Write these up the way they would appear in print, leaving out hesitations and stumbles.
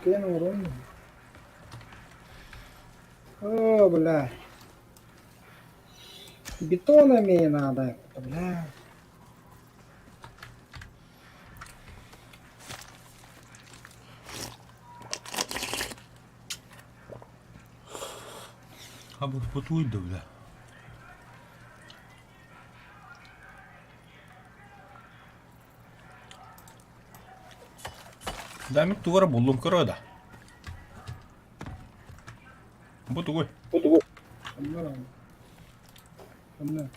Киэн оҥоруон О, бля. Бетона мне надо, бля. Абы бля. Дамик тугара буллум көрө да. Бу тугуй? Онно.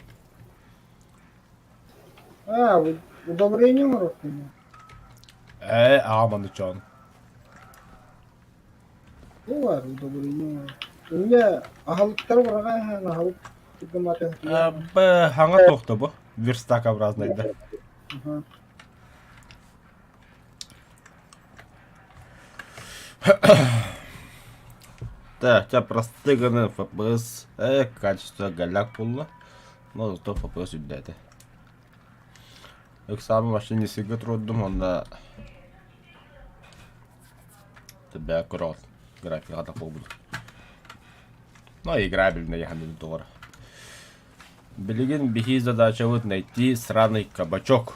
А, удобрение оҥоруохпун. Ээ, аҕам чон. Бу бар удобрение. Инньэ аһылыктары быраҕан иһэн аһылык Б хаҥа туохта бу? Верстакообразный да. Так, тебя простыганы FPS, качество голяк булла, но зато FPS үрдээтэ. Экзамен вообще не сигэ турдум, онно Тебя көрөҕүт графиката буолбут. Но играбельный яханын тугар. Билигин биһи задачабыт найти сраный кабачок.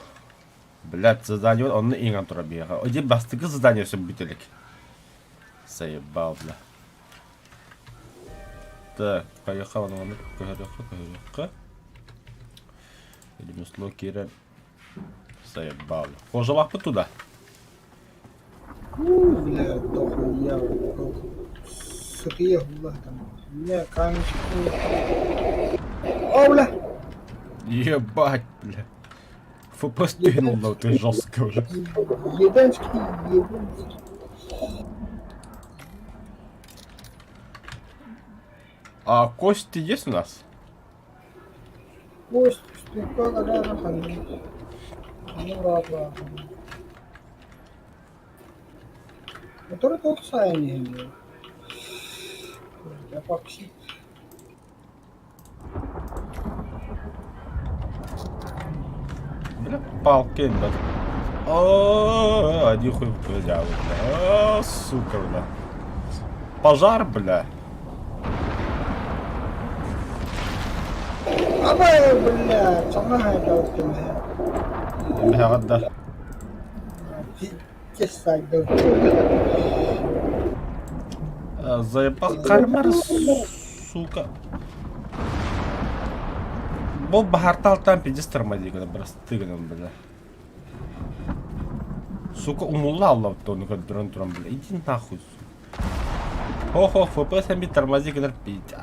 Блядь, задание онно иҥэн турар биһиэхэ. Оди бастакы задание өссө бүтэлик. Заебал, бля. Так, поехал ону көһөрүөххэ, көһөрүөххэ. Ремесло киирэн заебал. Кожалаахпыт туда. Бля, дохуя, сытые хула там. У меня камешек. О, бля! Ебать, бля. FPS тыгнула, ты жестко уже. Ебанский, ебанский. А кости есть у нас? Кость, штука, наверное, Ну, ладно. Который тот сайнинг. Эпоксид. Бля, палки, блядь. О, один хуй бля, бля. О, сука, бля. Пожар, бля. Абай, бля, саҥа хайдаабыт Бэҕэт да. Заебал кармар, сука. Бу баһарталтан пиздец тормози гына бырастыы гынан бля. Сука умулла аллабыт ону көрдөрөн туран бля. Иди нахуй. Хо-хо, FPS эми тормози гынар пить.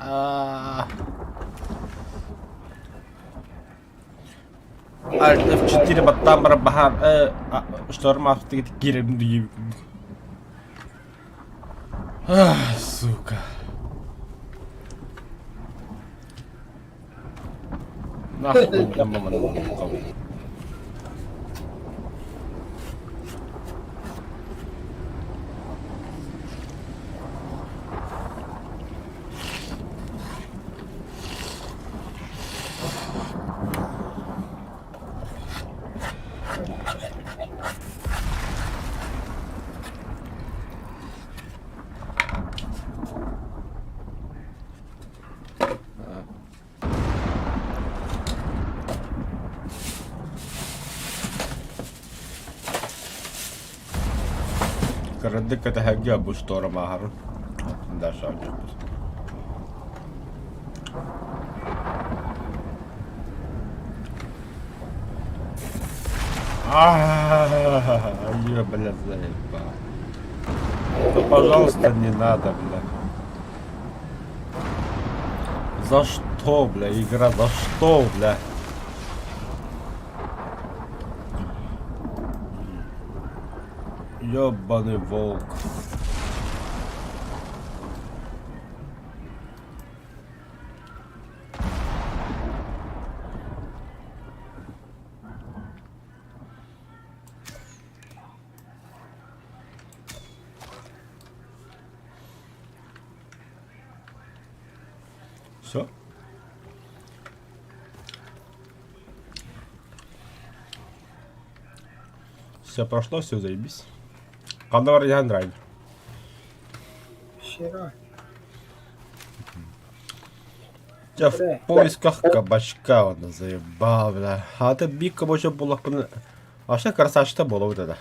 Alt F4 баттаан баран баһаар шторм аахтыгыт киирэрин дүйүүбүт. Сука. Нахуй маман. Кырадык кэтэһэргэ бу шторм ааһарын. Даша А, бля, заебал. Ну, пожалуйста, не надо, бля. За что, бля, игра, за что, бля? Ёбаный волк. Все? Все прошло, все заебись. Ханна бар драйвер. Вчера. Я в поисках кабачка, он заебал, бля. А ты биг кабачок буоллахпына... Вообще красавчик буолабыт это.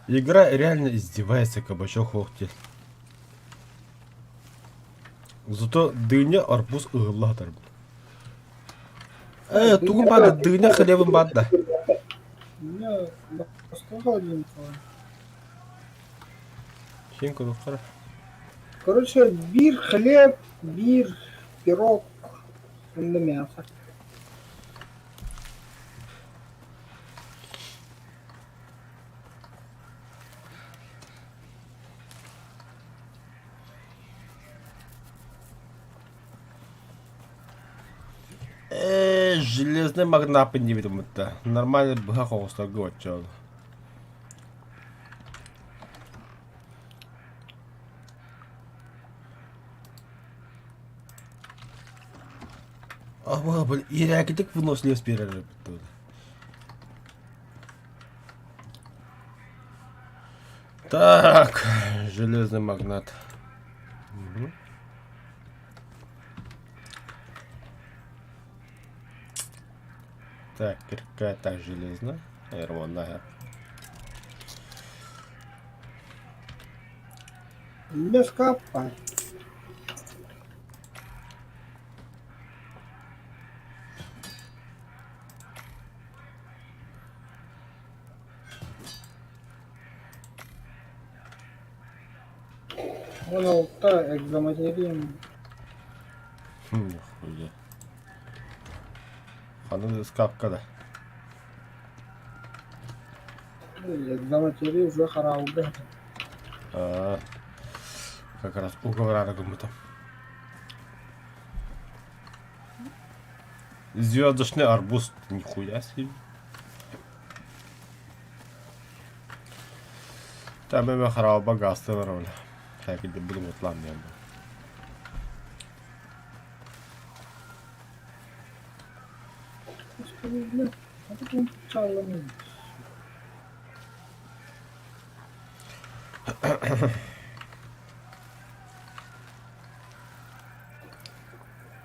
Игра реально издевается кабачок хоохти. Зато дыня, арбуз ыһылла сытар. Э, тугун баада, дыня хлебын баада. У меня просто холодильник. Син куруккара. Короче, биир хлеб, биир пирог, уонна мясо. Э, железный магнапы не видимо-то. Нормально быһах оҕустарга оччоон. Аба, бил, иирээкитик выносливость биэрэр эбит Так, железный магнат. Угу. Так, кирка так железная. Рваная. Без капа. 16 экзоматериум. Нихуя. Ханна ыскаапка да. Экзоматерия уже хараалга. Аа, как раз уговора гыммыта. Звездочный арбуз нихуя себе. Там эме хараба гаста бар ола. Хәкидде будем утланмыйм.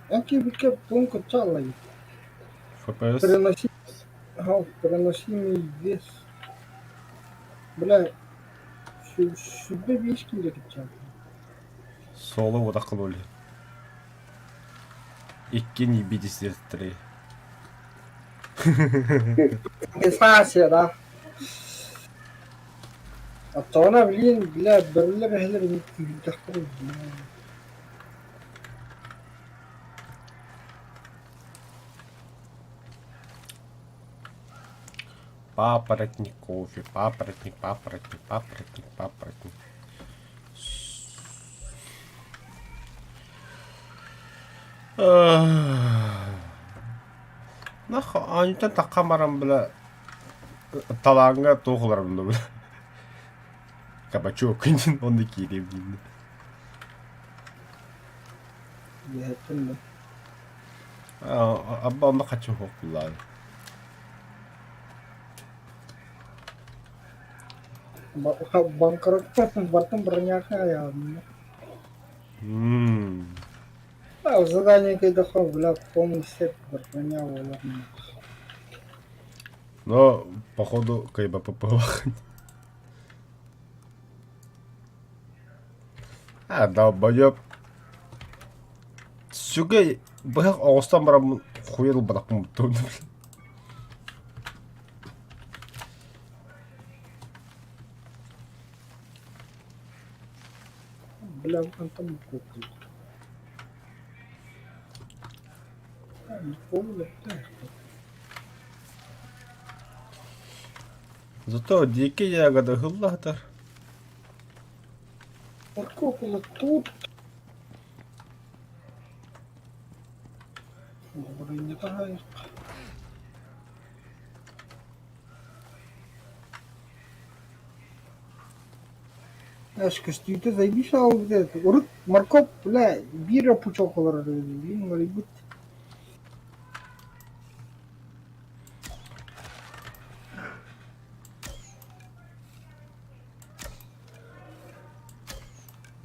Эн киирбиккэ пуун кучча аллайбыт. FPS. Переносимый, переносимый вес. Бля, 25 киилэ кыччаата. Соло утах кылули. Икки не три. Компенсация, да. Оттоҕуна билигин, бля, бөрүллэр эһэлэр күүрдэхтэрэ. Папоротник, кофе, папоротник, папоротник, папоротник, папоротник. Нах, аньтан тахха баран бля талааҥҥа туох ыларым да бля. Кабачок онно киириэм диибин. Иһэттин да. Абба онно хаччы суох буллаҕа. Банкротта бартын броняка айаҕын. А, задание кайдахо, бля, полный сет броня буолар. Но, походу, кайба ПП А, долбоёб. Сүгэ быһах оҕустан бараммын хуй ылбатахпын буттум. Бля, хантан купил. Не помню, Зато дикие ягоды ыһыллаатар. Морковка тут. Блин, не. Знаешь, көстүүтэ заебись аалбыт Урут морковь, бля, биир пучок олорор блин, уларыйбыт.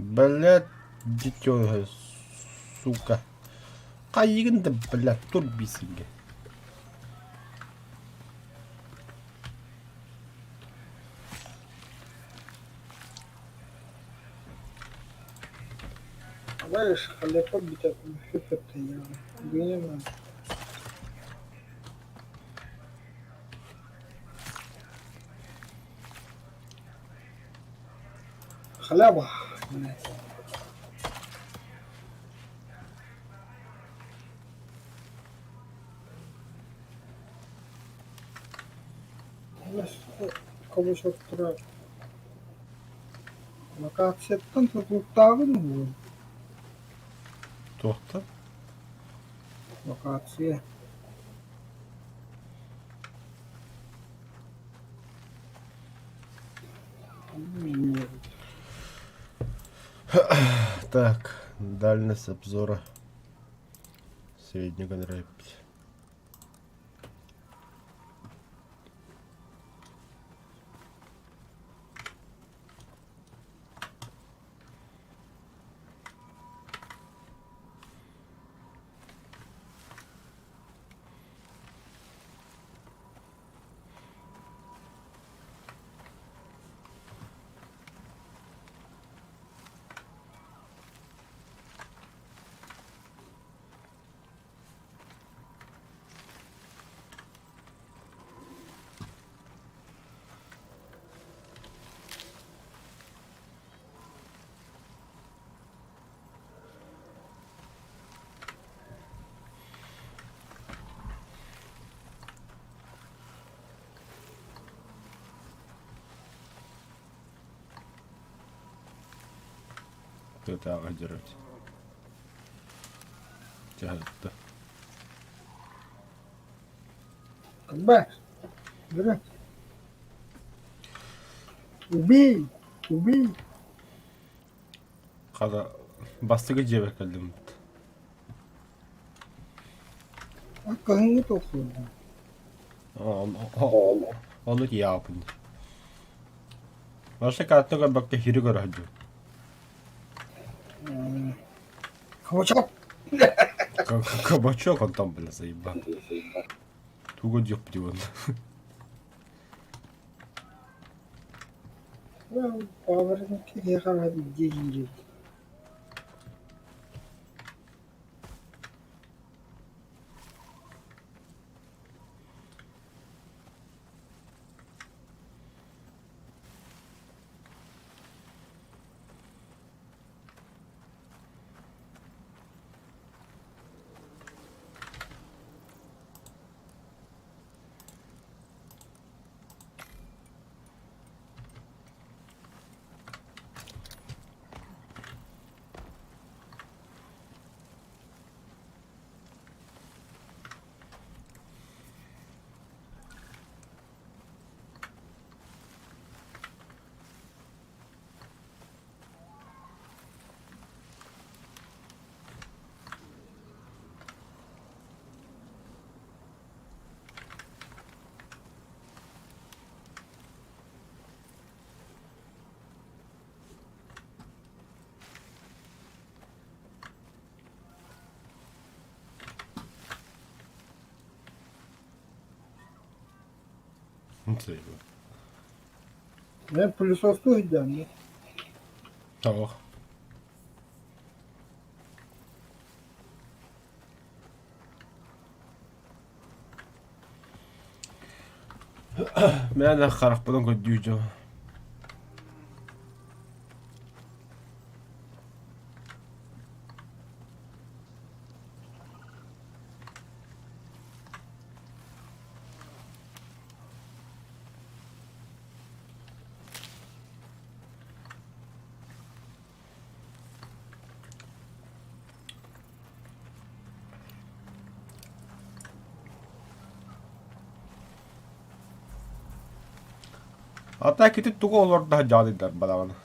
Блядь, дитё, сука. Хайыгын да, блядь, тур бисингэ. Знаешь, халепа битэ Гынема. Халява. Кобусоттара локацияттан тутулуктааҕын уһугун Туохтан? Локация. Так, дальность обзора среднего нравится. Тытааҕа дьарыт. Дьаһалта. Кылбаа, бөрө. Убей! Убей! Хата бастакы дьиэбэр кэллим. А кыһыҥҥы туохсуурдун? Ону тиийэҕиппин. Вообще картта көрбөккө сири көрө сылдьабын. Кабачок! Кабачок онтон бile заебал. Тугу диэхпитий уонна. Паверники киһиэхэ дии киирбит. Мен пылесостуу сылдьан Тоҕо? Мээнэ харахпынан көрдүү дьон. Ата кити тугу олордо сылдьаҕыный балаҕана?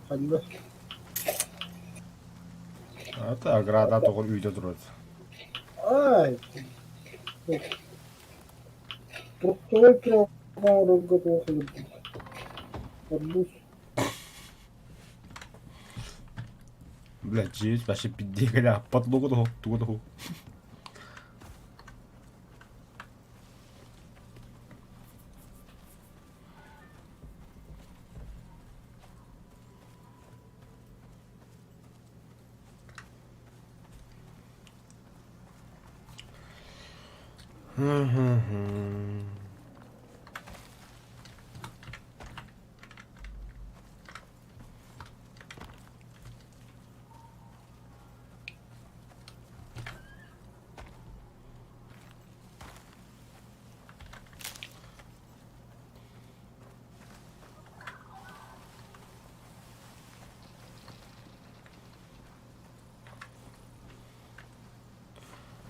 Ханна? Ата ограда тоҕо үүтэ турар. Ай, фруктовай пирог оҥорорго туох ылырдым? Арбуз. Бля, дьиэбит вообще пиздец аппат лугу тугу тугу.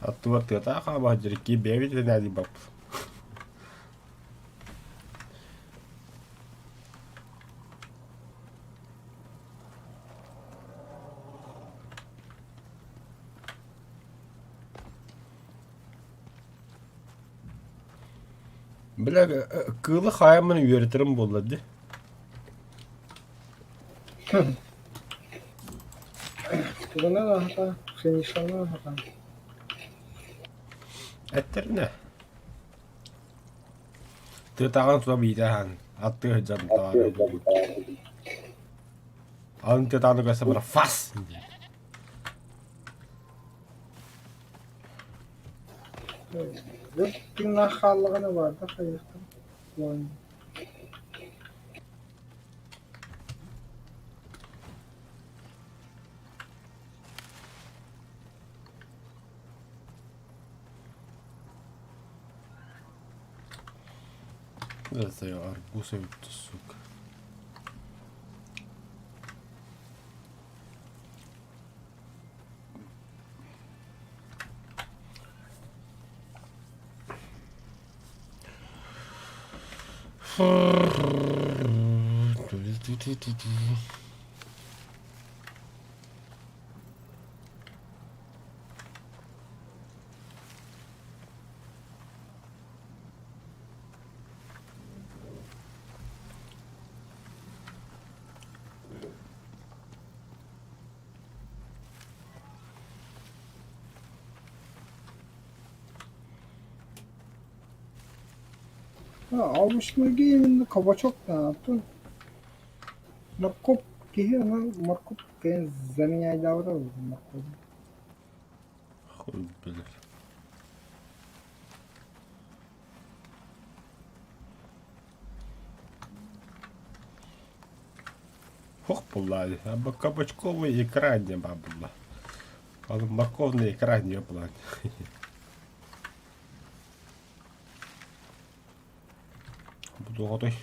Аттыбар тыатаах хаама дьирикки бэйэбит этинээди бап. Бля, кыылы хаайаммын үөрэтэрим буолла дии. Тугунан аһата, финишанан аһата. Эттэринэ. Тыатааҕын тута биитэ аһаан, аттыы сылдьан таҕара Аны тыатааҕын көрсө бара фас диир. Тыыннаах хааллаҕына баарда хайыахтан. Это я арбуз сука. Албышмыргы именно кабачок наатын. Моркоп киһи онон моркоп кэлин заменяйдаабыта моркуобу. Хуй билэр. Ох, була, або кабачковый икра не була. Ал морковная икра не була. Буду готовь.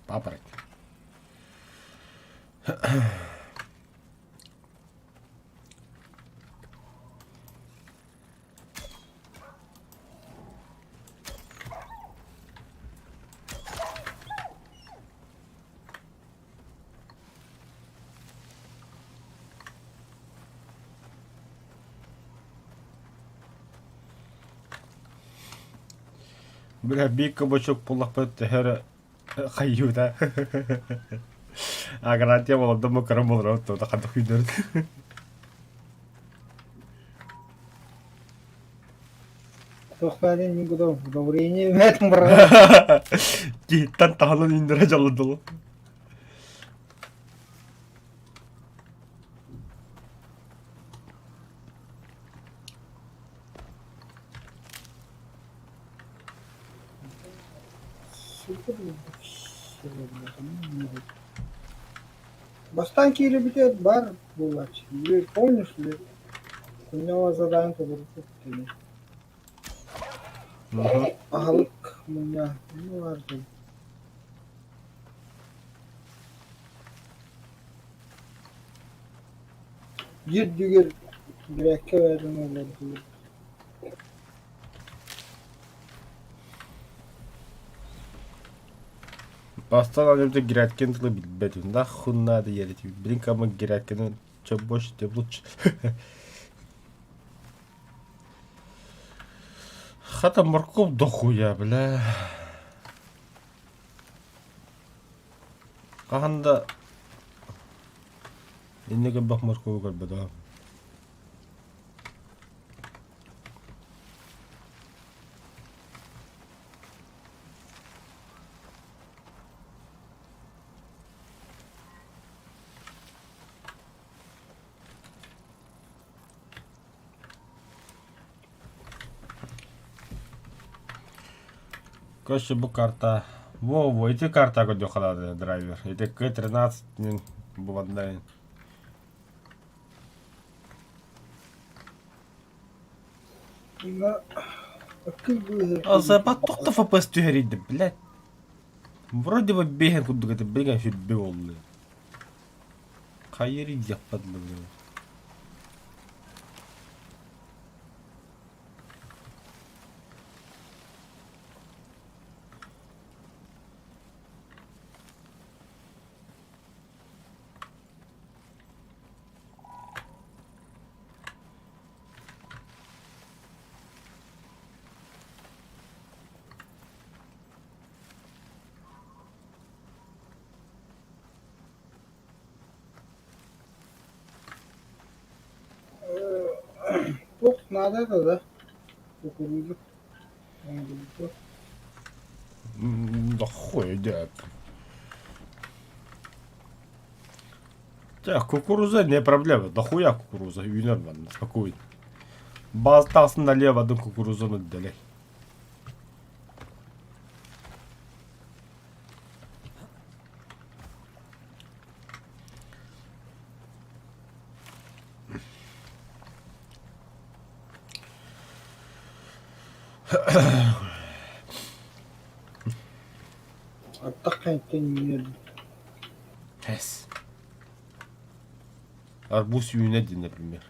Папороть. Бля, биир кабачок буоллахпына төһө эрэ хайыыта. А гарантия буолардым кырым буолар тута ханнык күүннэрин. Туох баарын никуда удобрение эбээтин быраҕа. Киһиттэн таһынан индэрэ дьаллыдылы. Бастаан киирбитэ баар буолааччы, помнишь ли, күннэҕэ задание толорбут кини. Аһылык мунньа баар дии. Биир дүгэр бүрээккэ бэрин олордулар. Бастаан аҕабыт грядкин тылы билбэтим, нахуй надо ерить. Блин, кому грядкины чем больше, тем лучше. Хата морковь дохуя, бля. Хаһан да. Инники бах моркуобу көрбөтөҕүм. Короче, бу карта... Во-во, ити карта көрдөххө наада драйвер. Ити К-13 буланнайын. Азапат тохто ФПС түһэрийди, блядь. Вроде бы бэйэн курдук этэ, билген сүрбэ болду. Хайыр диэхпэт блядь. Туох наада да кукуруза оҥорбут. Да хуй да. Так, кукуруза не проблема. Да хуя кукуруза. Үүнэр манна, спокойно. Баастаахсын налево одну кукурузаны дэлэй. Аттах кэнниттэн үүнэр. Тэс. Арбуз үүнэр дии, например.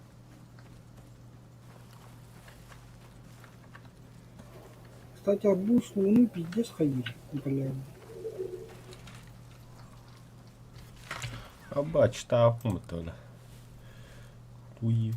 Кстати, арбуз ууну пиздец хайыыр, блядь. Аба, читааппын бутта Туйут.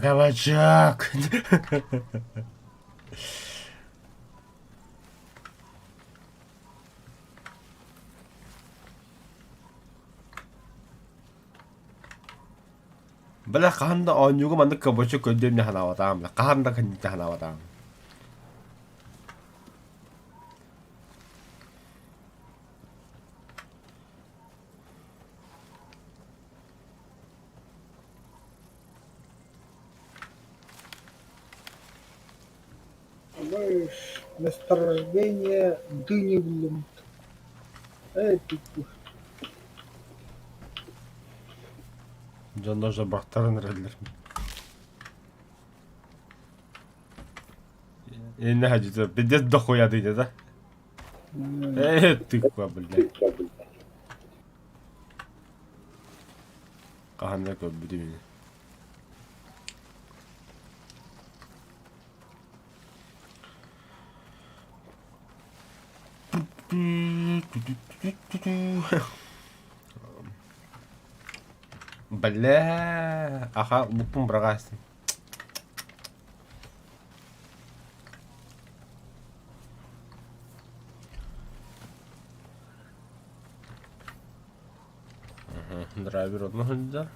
Кабачок. Бля, хаһан да оонньууга маннык кабачок көрдүөм дии санаабатаҕым. Хаһан да кэнниттэн санаабатаҕым. Месторождение дыни буллум. Ээ, типа. Дьоннор жабахтарын эрэллэр. Иннэ хадьыта, пиздец дохуя дыня, да? Э, тыква, блядь. Хаһан да көрбүтүм ини. Бля, аха, букпун быраҕаастым. Драйвер одно сылдьар.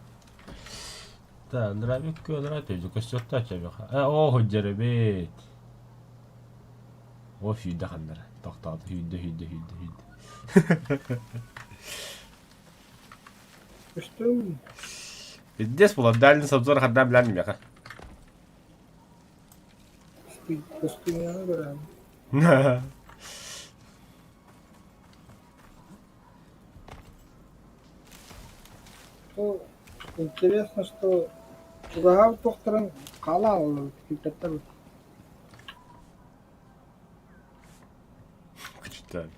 Так, драйвер көнөрө төдү көстүөхтөөх чэбиэхэ. Э, оо, сылдьар эбит. О, сүүрдэ ханнара. Тохтоото, сүүрдэ, сүүрдэ, сүүрдэ, сүүрдэ. Көстөм. Пиздец буолар, дальний обзор ханна билэн миэхэ. Көстүүнү көрөм. Интересно, что чугаһаабыт туохтарын хаалааллар күүппэттэр Читали.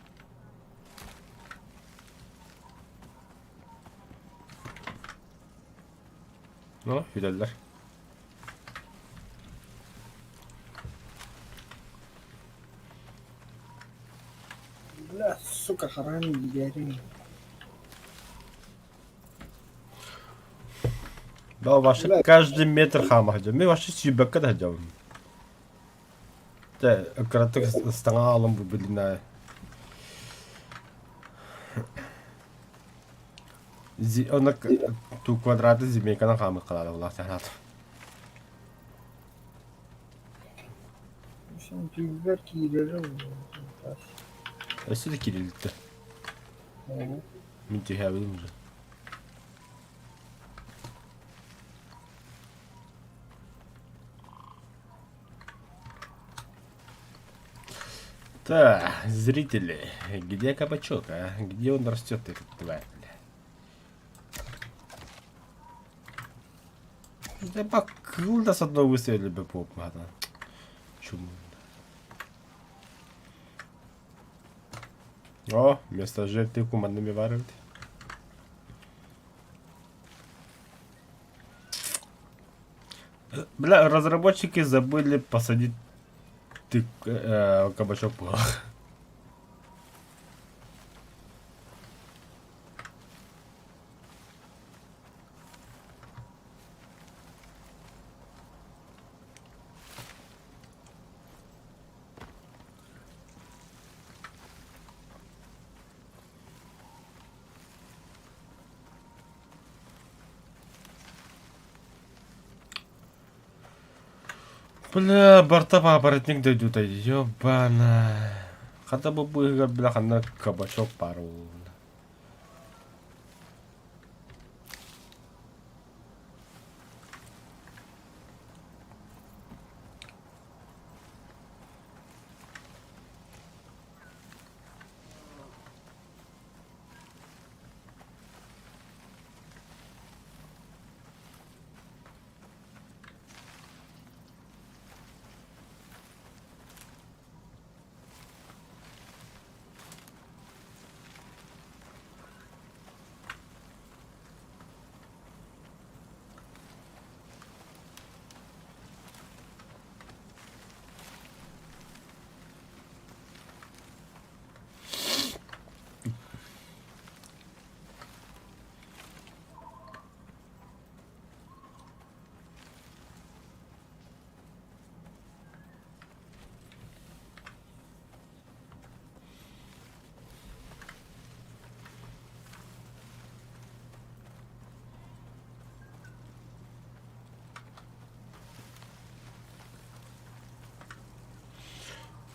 Ну, билэллэр. Сука, хараҕын иилээри. Да, вообще Бля. каждый метр хаама сылдьабын. Мин вообще сүүрбэккэ да сылдьабын. Дьэ, кыратык ыстаҥа аалым бу билинэ. Зи- Онно ту квадраты зимейканан хаамыт халаада булаах санаатым. Син түүлбэр киирэрэ буолуо. Өссө да киирилиттэ. Мин түһээбитим уже. Так, зрители, где кабачок, а? Где он растет, этот тварь, бля? Да бакыл да с одного выстрела бы поп, ладно. Чуму. О, вместо жертвы куманными варят. Бля, разработчики забыли посадить ты кабачок был. Бля, барта папоротник дойдута, ёбана. Хата бу быыһыгар бля ханна кабачок баар буолла.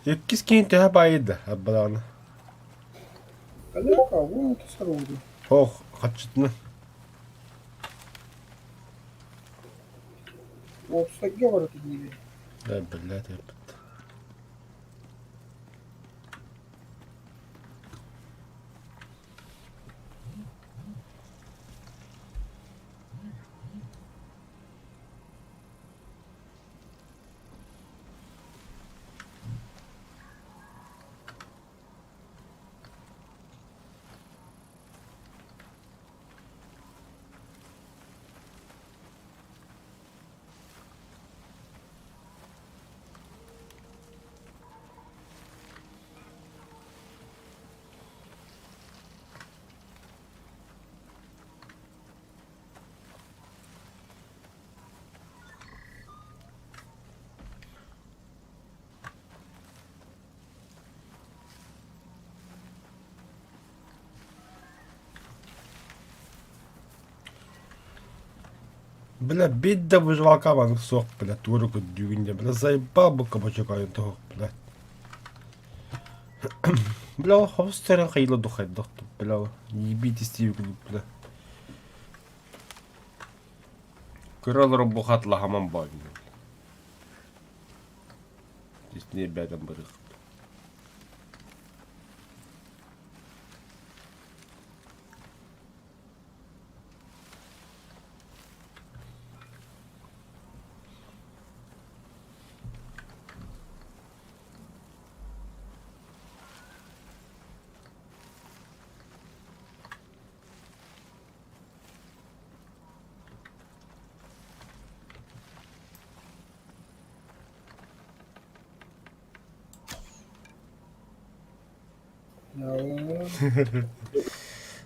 Иккис киһи төһө баайда аббалаҕына? Далеко, вон это сорудо. Ох, хаччытына. Уопсайга барыта диибин. Да, блядь, эппит. Бля, бит да выживалка маннык суох, бля, туора көрдүүгүн дьэ, бля, заебал бу кабачок айан тоһох, бля. Бля, ол хобус төрөн хайыла духайдах, бля, ебитесь диэбит бля. Көрө олорон бу хатлаһаман боонньуу. Итини бэйэтин барыах.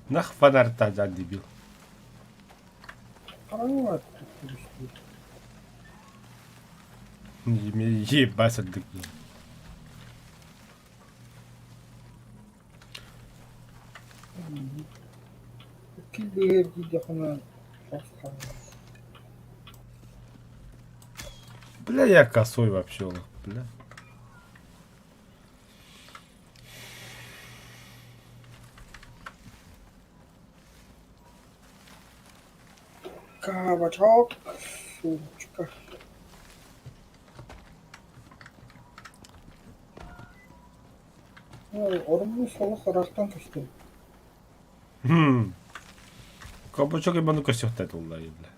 Нах фонарь-та дьан дебил. Хараҥа Ебать сырдык. Килбиһиэр диэтэххинэ Бля, я косой вообще, бля. Кабачок, сумочка. Орунну солох ыраахтан көстөр. Кабачок ебану көстүөхтэй тулла бля.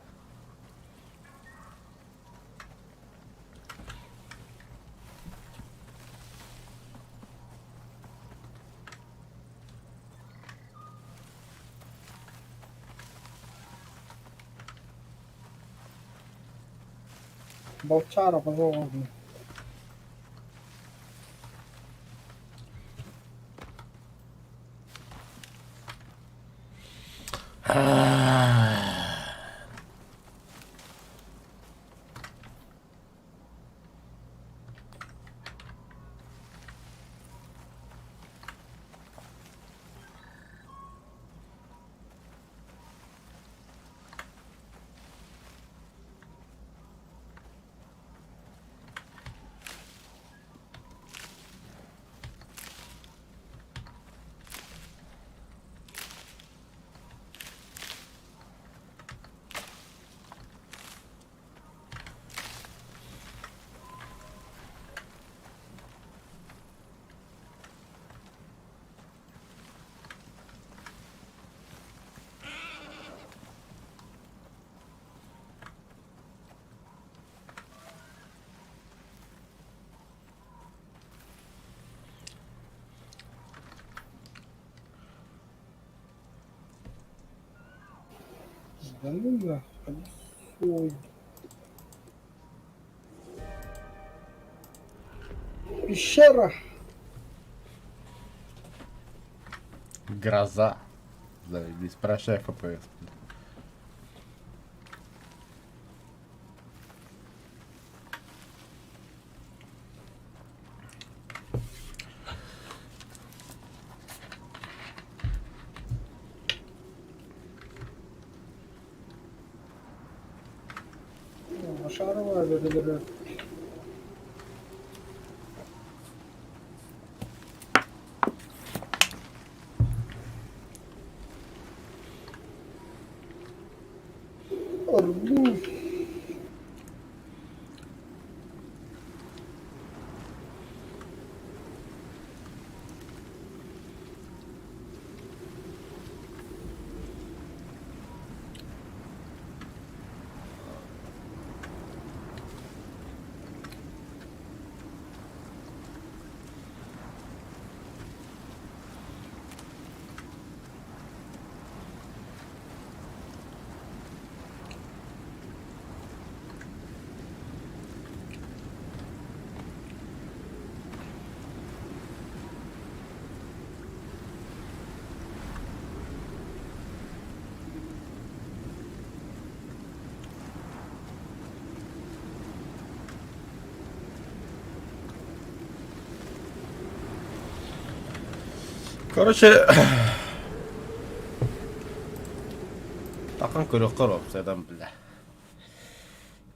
Волчара, пожалуйста. Да ну нахуй. Пещера. Гроза. Заебись, прощай ФПС. Шаровая бөрөлөрө. Арбуз. Короче, Такан көрүөххэ уопсайдан бля.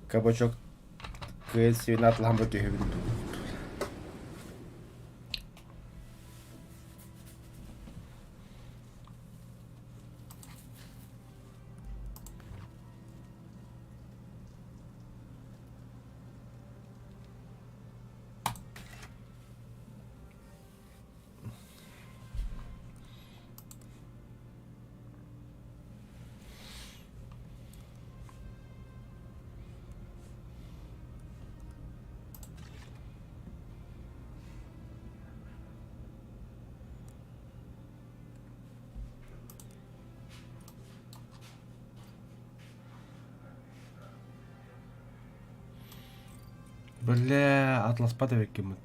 Кабачок кыайан сиэн атлаһан бу түһүбүн дуу. Бля, атласпат эбиккин.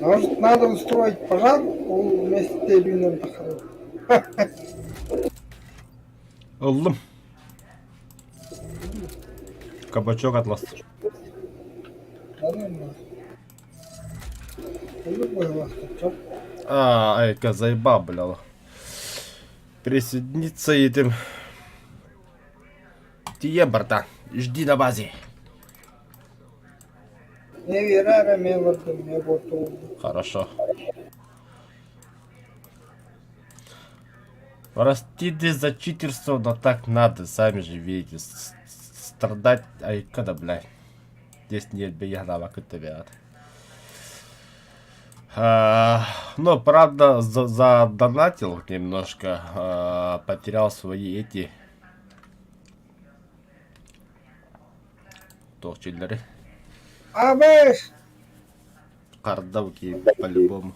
Может, надо устроить пожар, ол вместе үүнэн таххарар. Ыллым. Кабачок атлас. А, айка заебал, бля. Присоединиться этим. Тие, братан, жди на базе. Хорошо. Простите за читерство, но так надо, сами же видите. Страдать, ай, когда, блядь. Здесь нет беянава кытта Но, правда, задонатил немножко, потерял свои эти туох чиллери. Абыш! Кардавки по-любому.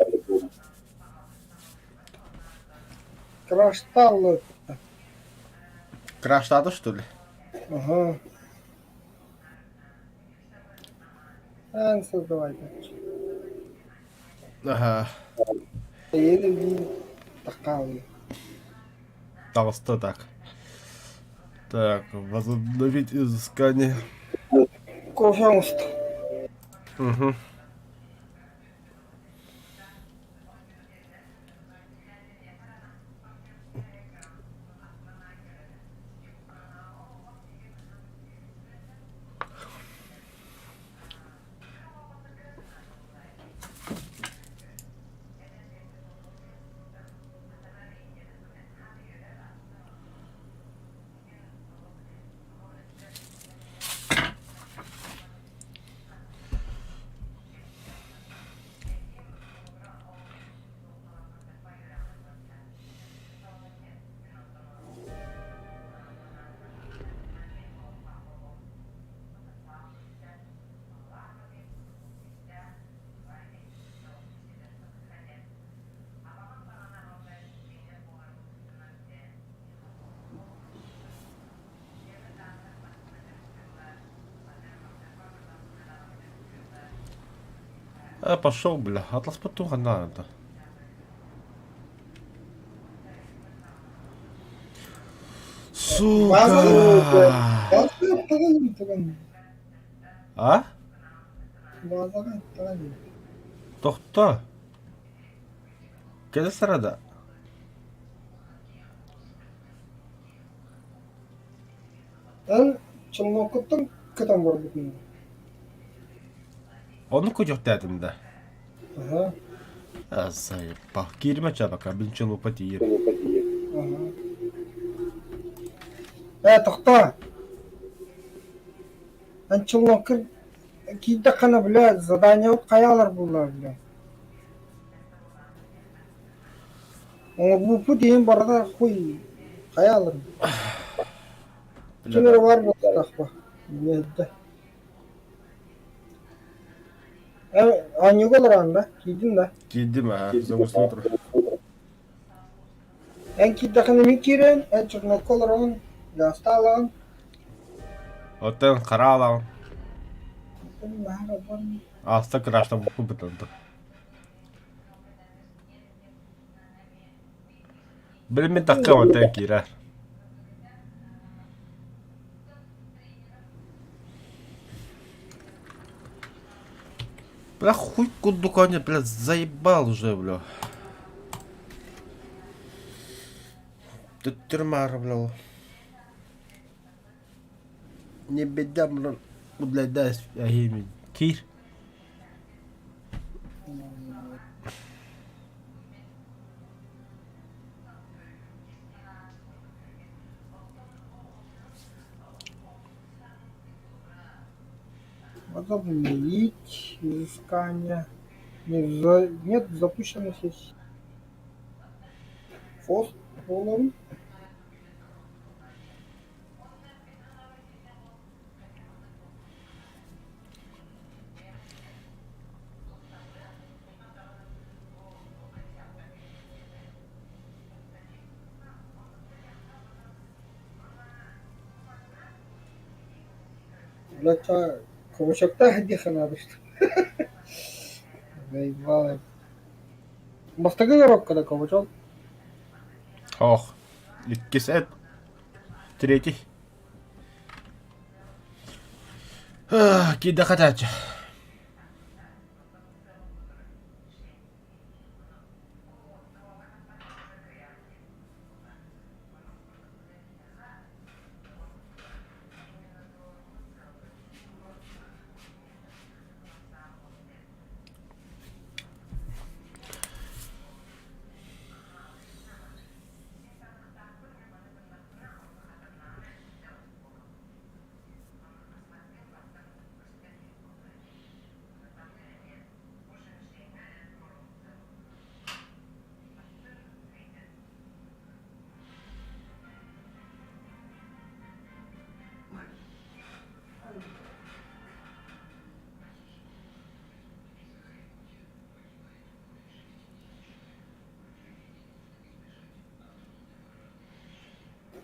Краштал это. Краштады, что ли? Ага. Эн создавай дальше. Ага. Еле такая. Толсто так. Так, возобновить изыскание. Пожалуйста. Угу. А, пошел, бля. Атлас потуха надо. Сука! А? Тохто. Кэлэ сарада. Эн челнокуттан көтөн барбытын Ону көтөхтөөтүм да. Аһа. А, заебал. Киирмэ чабака, мин челупа тиийэр. Аһа. Ээ, тохтоо. Эн челноккун киирдэххинэ, бля, задание хайаалар буоллар, бля. Оҥорбуппут иһин барыта хуй хайаалар. Ким эрэ баар буолуохтаах Биэрдэ. Э, оонньууга олороҕун да? Киирдин да? Киирдим аа, загрузка турар. Эн киирдэххинэ мин киирэн, эн челнокка олороҕун, гаастаалаҕын. Оттон хара алаҕын. Оттон наһаа баран. Ааста крашта буппутанты. Билиммин тахха онтон киирэр. Бля, хуй курдук они, бля, заебал уже, бля. Төттөрү бля. Не беда, бля, бля, да, киир. Возобновить изыскание. Не за... Нет, запущена сессия. Фост буолабын. Бля, кабачоктаах диэххэ наада что. Заебало. Бастакы коробка да кабачок. Ох, иккис эт, третий. Киирдэ хатааччы.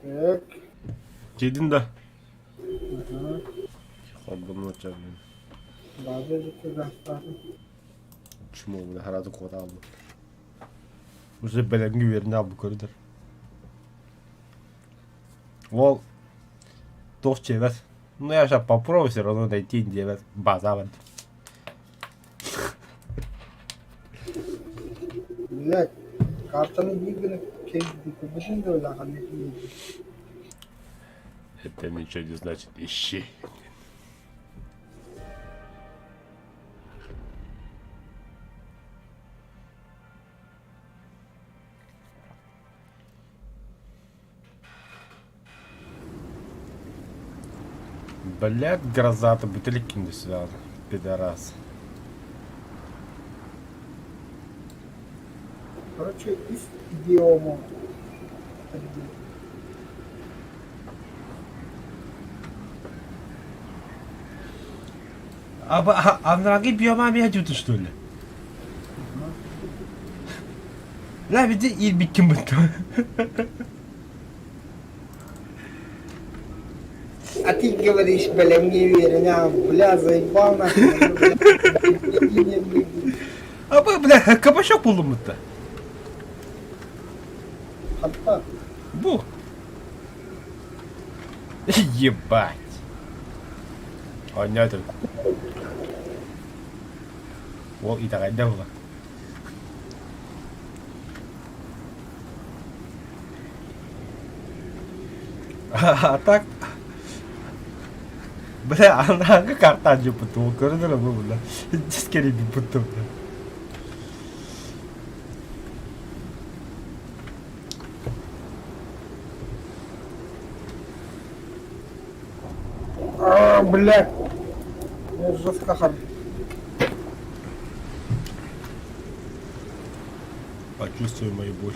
Так. Киирдин да? Ага. Холбонно чабын. База жити заставы. Чмо, бля, харазы куота албыт. Уже бэлэмҥэ үөрэнэ албы көрдөр. Ол туох чиэбэт. Ну я сейчас попробую все равно найти диэбэт базабын. Блядь, картаны биир гына кэйдиккин да улахан Это ничего не значит, ищи. Блядь, гроза-то бутыльки сюда, пидорас. Короче, ис идиому. А, а, а биома медиуты, что ли? Ла види ирбиккин бытта. А ты говоришь, бля, мне верен, а, бля, заебал нахуй. А бля, кабачок булдум бытта. Хатта. Бу. Ебать. Оонньоотум. Уол итэҕэйдэ була. А так бля анаҕы картан дьыппыт көрүнэр бу бля дискери бутtum А, бля. Я жестко хар. Почувствуй мою боль.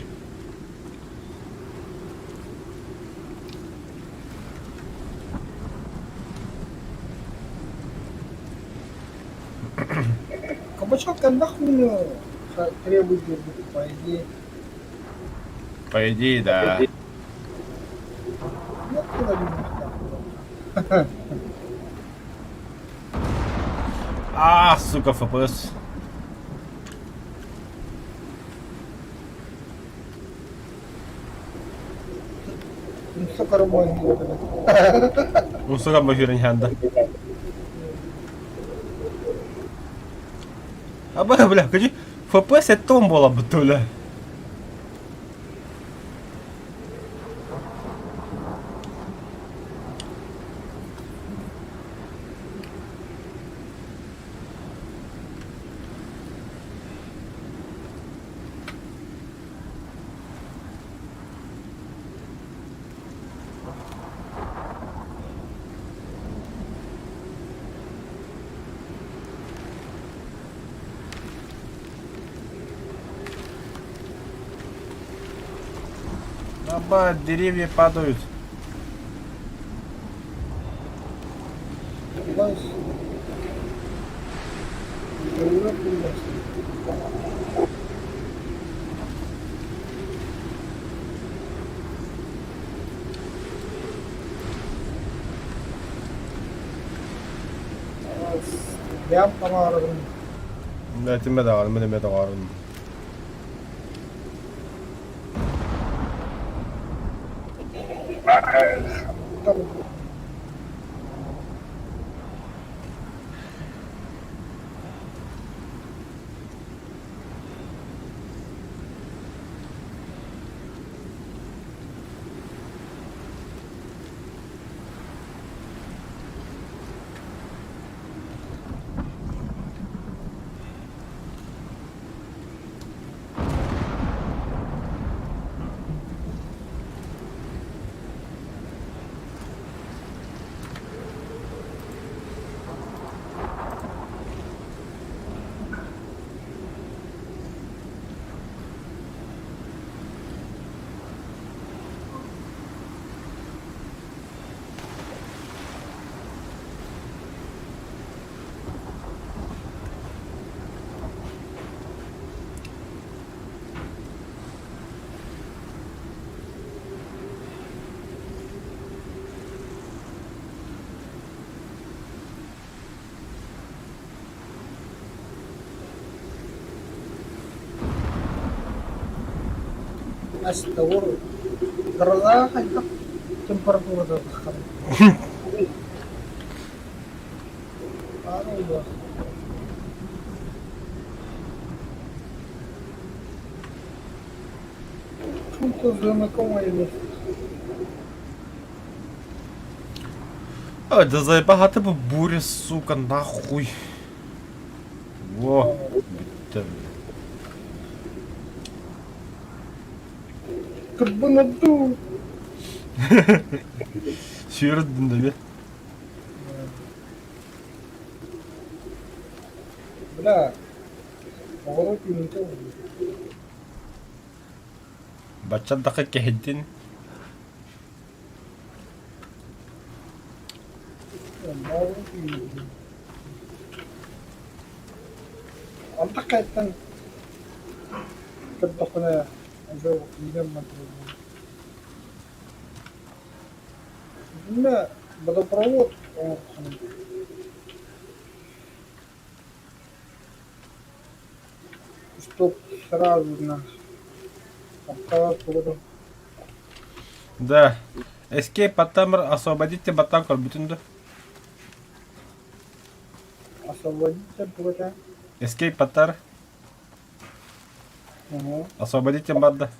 Кабачок нахуй требует, по идее. По идее, да. Нет, куда не А, сука, FPS. Сука, мой. Умсуга мөһүрін ханда. А бля, бля, кажи, FPS это буола бутта, бля. Аба, деревья падают. Знаешь, Прям помарым. Этимэ даҕаны, мин эмиэ доҕорум. Астаур Кыралаах хайдах температурата таххарый? Баар буолуо. Что-то знакомое место. Ой, да заебал бу буря, сука, нахуй. Во, бүттэ. Кырбанадуу. Сүүрдүн да Бля, оҕоруот үүнүүтэ буолуо. Бачча даха кэһэйдин. Оҕуруот үүнүүтэ. Антах кайтан көрдөхпүнэ уже үүнэн барбыт. Итиннэ водопровод оҥорсон чтоб сразу на аппарат Да. Escape Батамыр освободите Батам көрбүтүн да. Освободите тугата? Escape Батар. Освободите барда.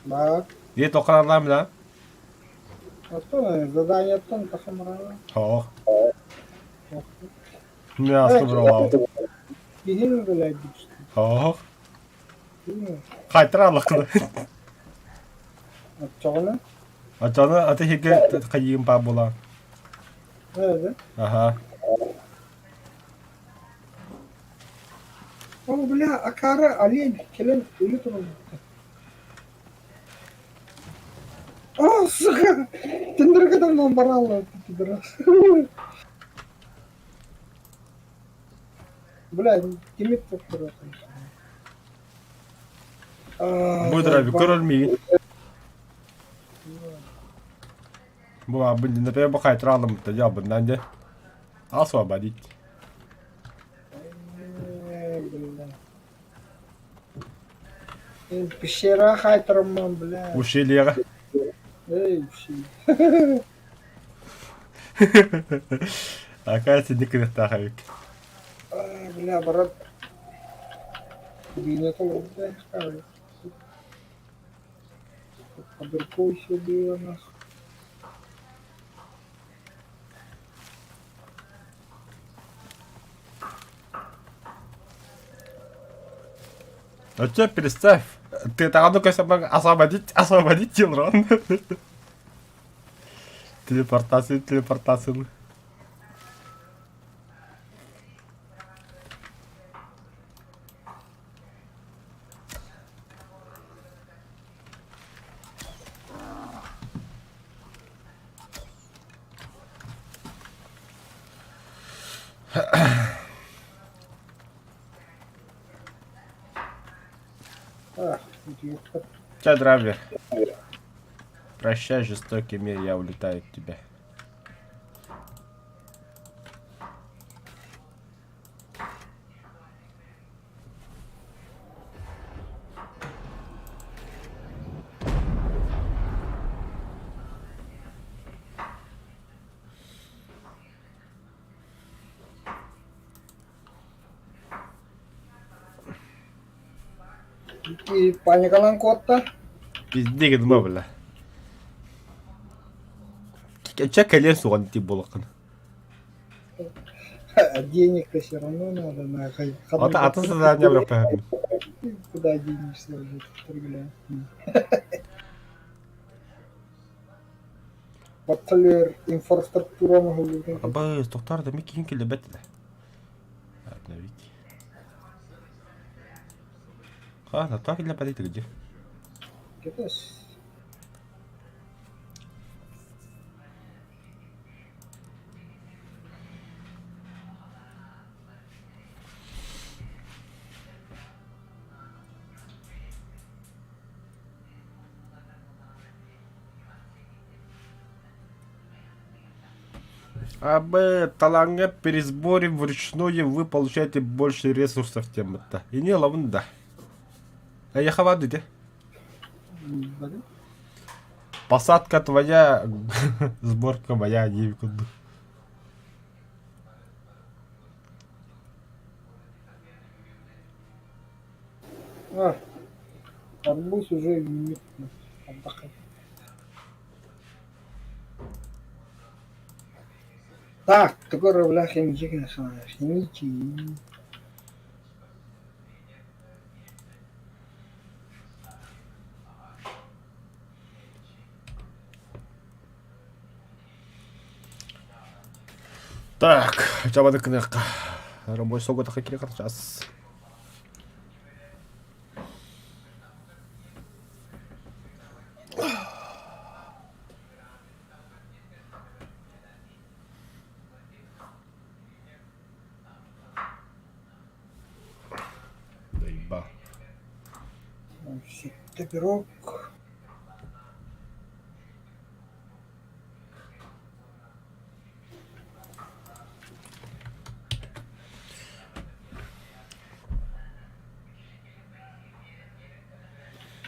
Баар. Ийэ тоқыралаам да? Оттон заданиеттан тахамараа. Тоох. Мен аска бұралаам. Киһи үлэлээбит. Тоох. Хайтара аллахкыны. Оччоҕуна? Оччоҕуна аты иһиргэ хайыым баа буолаан. Ээ Аха. Ол бля акаары олень кэлэн өлө турар О, сука! Тендерге давно барала, пидорас. Бля, тимит туттарар. Бу драби көрөр миигин. Бу абын например бу хайтра алыммыта дьабыннан дьэ. Освободить. Бля. Пещера хайтарымман, бля. Ущельеҕа. Эй, ущелье. Акаа синник кыныхтаах эбит. Бля, брат. Бина толорбута. Абыркой было нахуй. А че, представь, ты таҕаны көсөмөҥ освободить, освободить Елрон. Телепортация, телепортация. Ах, идиотка. Ча, драйвер. Прощай, жестокий мир, я улетаю от тебя. Паникалаан куотта. Пиздец гыныма бля. Чэ кэлиэн суоҕун тип буолаххын. А денег-то все равно надо на Ата атын задание бырахпаһын. Куда денешься уже, бля. Батталер инфраструктура оҥоһуллубутун Абы тохтоор да киһин киллэрбэт этэ. Обновить. Ха, так киллэрбэт где? Кэтэс. АБ талааҥҥа при сборе вручную вы получаете больше ресурсов теммытта. И не лавын да. Эйиэхэ баар дии Посадка твоя, сборка моя диэбит курдук. А, арбуз уже отдохай. Так, такой рублях я ничего не знаю. Ничего. Так, чабады кыныахха. Рабочий соготаха кире час. Заебал. Сэттэ пирог.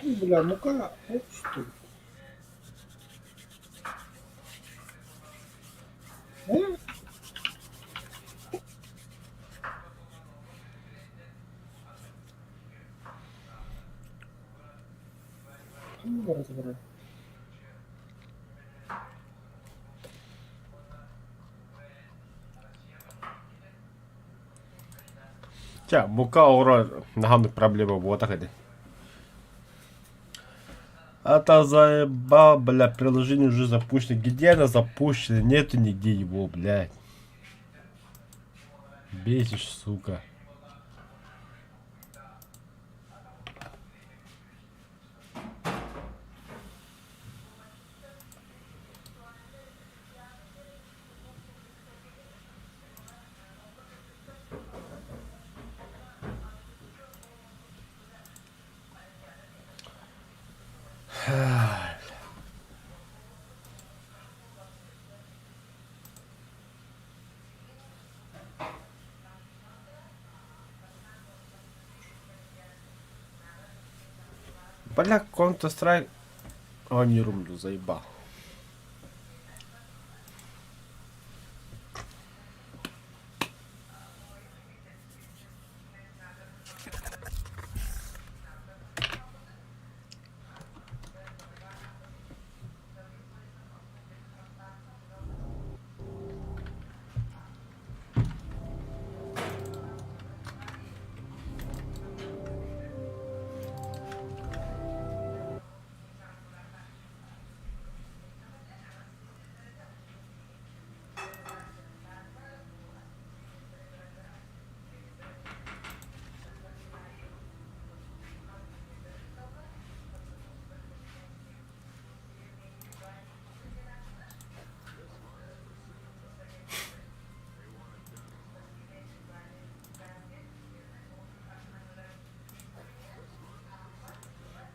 Бля, мука, вот что ли? Э? Ханна разобрали? Чэ, мука оҕоро наһаа проблема буотах ини. Это заебал, бля, приложение уже запущено. Где оно запущено? Нету нигде его, блядь. Бесишь, сука. Бля, Counter-Strike... О, не румлю, заебал.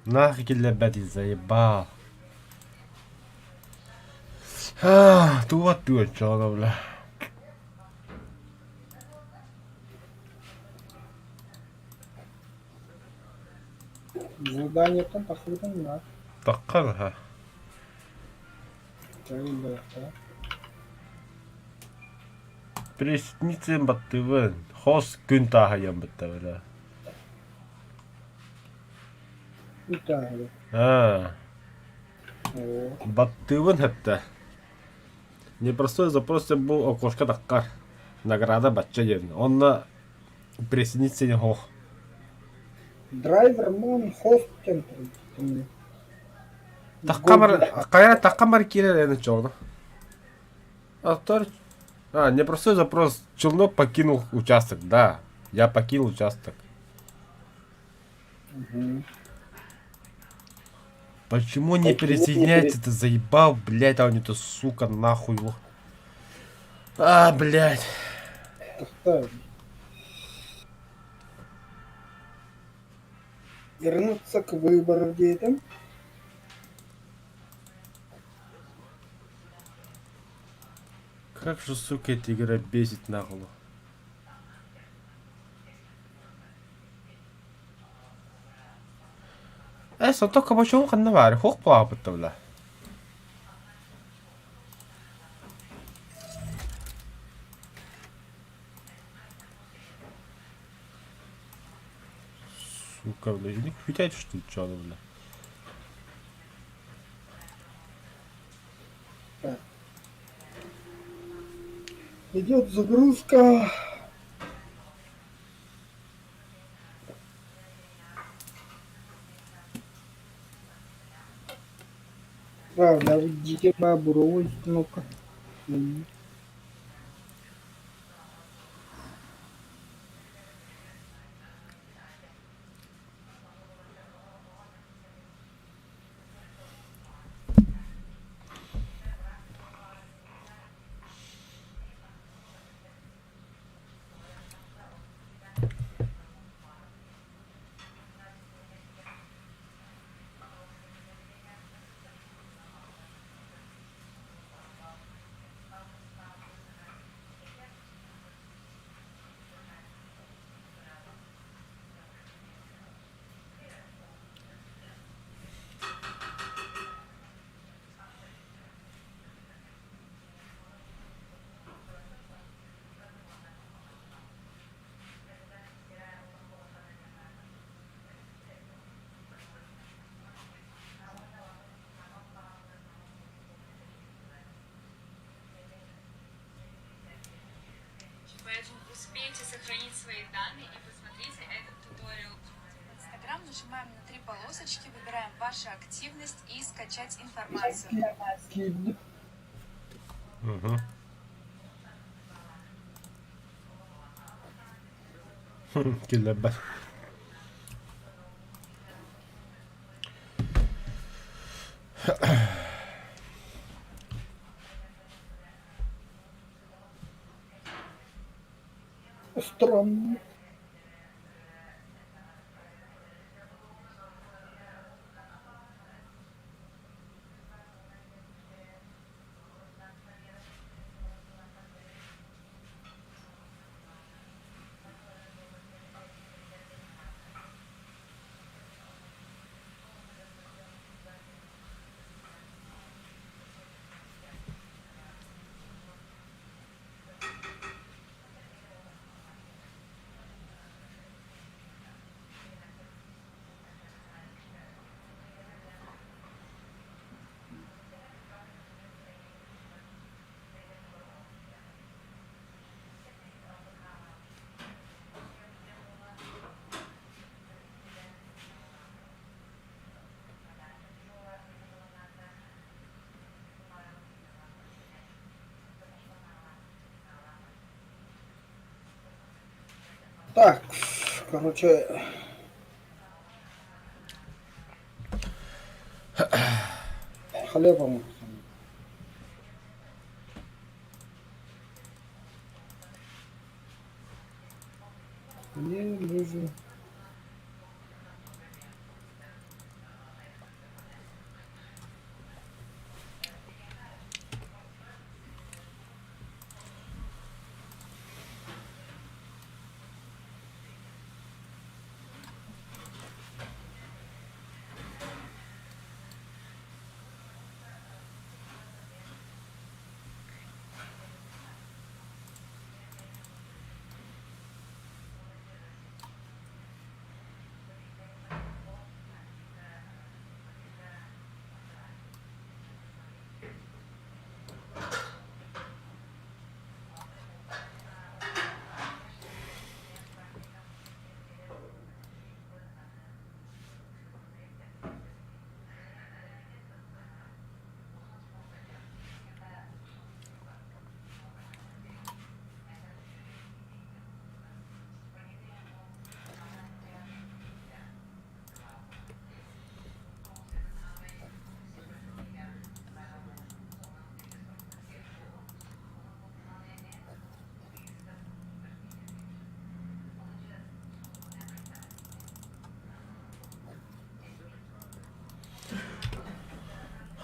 Нахуй киллэрбэт заебал. Туга түөрт бля. Заданиеттан тахсыбытын да. Таххан аха. Чагыллаахтара. Пресницын баттыбын. Хос күн тааһайан бытта бля. Аа. Баттыыбын хэптэ. Непростой запрос бу окошко таххар. Награда бачча диэн. Онно присоединиться не хох. Драйвер мон хост кем Тахха хайа тахха бар киирэр эн чоҕуна. Автор А, непростой запрос. Челнок покинул участок. Да, я покинул участок. Почему не присоединяется? Ты заебал, блядь, а он это сука нахуй его. А, блядь. Вернуться к выбору где-то. Как же, сука, эта игра бесит нахуй. Э, сото кабачогу ханна баар, хуох буолаабыт бля. Сука, бля, не хватает что ли, чё, бля. Идет загрузка. Правда, введите моя буровая кнопка. Поэтому успейте сохранить свои данные и посмотрите этот туториал. В Инстаграм нажимаем на три полосочки, выбираем «Ваша активность» и «Скачать информацию». Угу. Киллэрбэт. Странно. Так, короче... Хлебом. Мне нужен...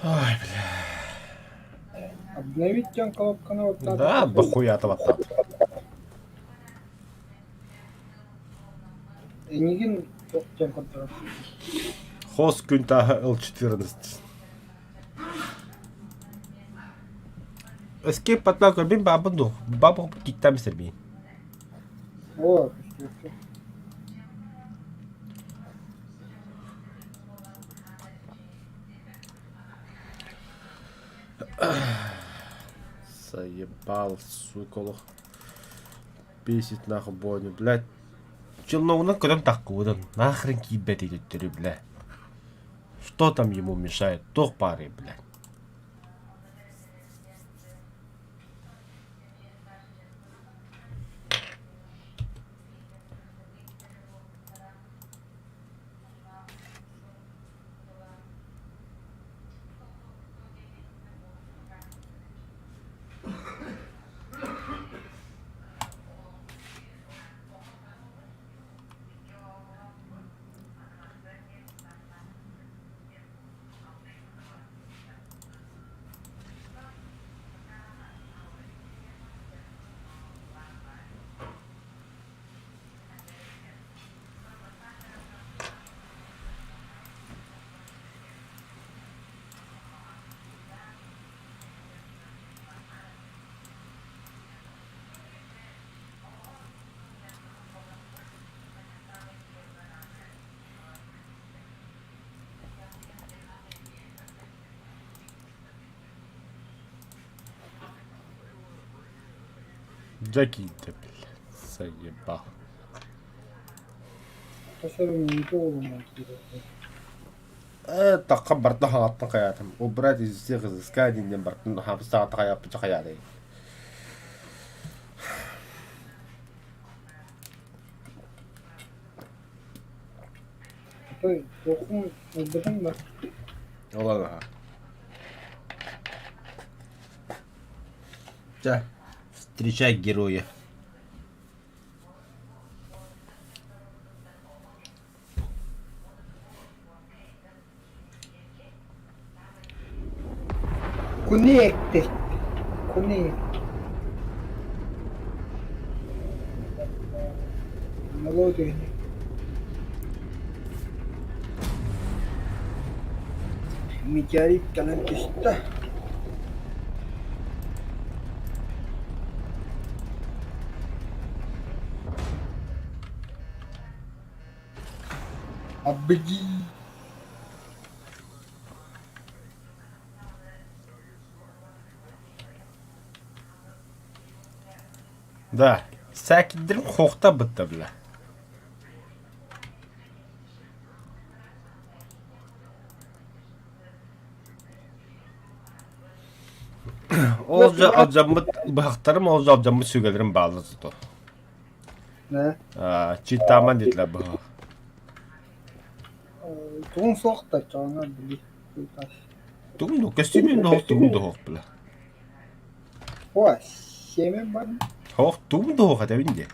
Ой, бля. Обновить диэн колобканы Да, баттаатахха дохуя баттаат. Эйигин туох диэн көрдөрөр? Хос күн тааһа Л14. Escape патла көрбүн баабын дуо? Баабы киттам сэрбиин. О, көстүөккэ. Заебал, сука, олох. Бесит нахуй бойну, блядь. Челногунан көрөн таххыбытын, нахрен киирбэт төттөрү, бля. Что там ему мешает? Туох баарый, блядь. Дьэ киирдэ, блядь, заебал. Тосорун уолунан киирэр. Тахха барда хаҥаттан хайаатым. Убрать из всех изысканий диэн бартын хаапыстаҕа хайааппыча хайаатый. Той туохун ылбытыҥ да? Ол аха. Чэ, встречай героя. Connected. Connect. Мелодия. Метеорит кэлэн түстэ. Абдьи. Да, сээкирдэрим хуохта бытта бля. Ол дьэ алдьаммыт быһахтарым, ол дьэ алдьаммыт сүгэлэрим бааллар зато. Да. Читааман диэтилэр быһа. Тугун суох да чоҥо били. Тугум да көстүүмүн да суох, тугум да суох бля. О, семя бар. Суох, тугум да суох этэбин дии.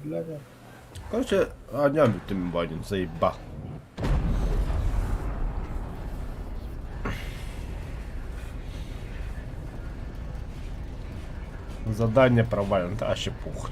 Бля. Короче, аанньаан бүттүм бойдун, заебал. Задание провалено, это вообще пух.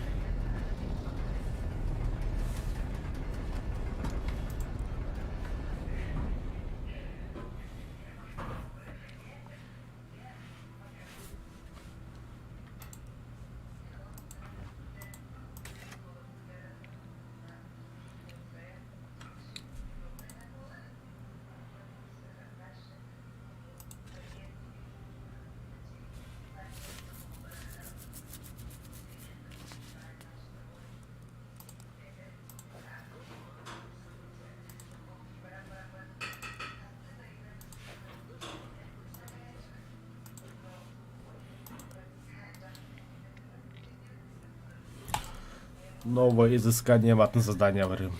Новое изыскание ватных задания варым.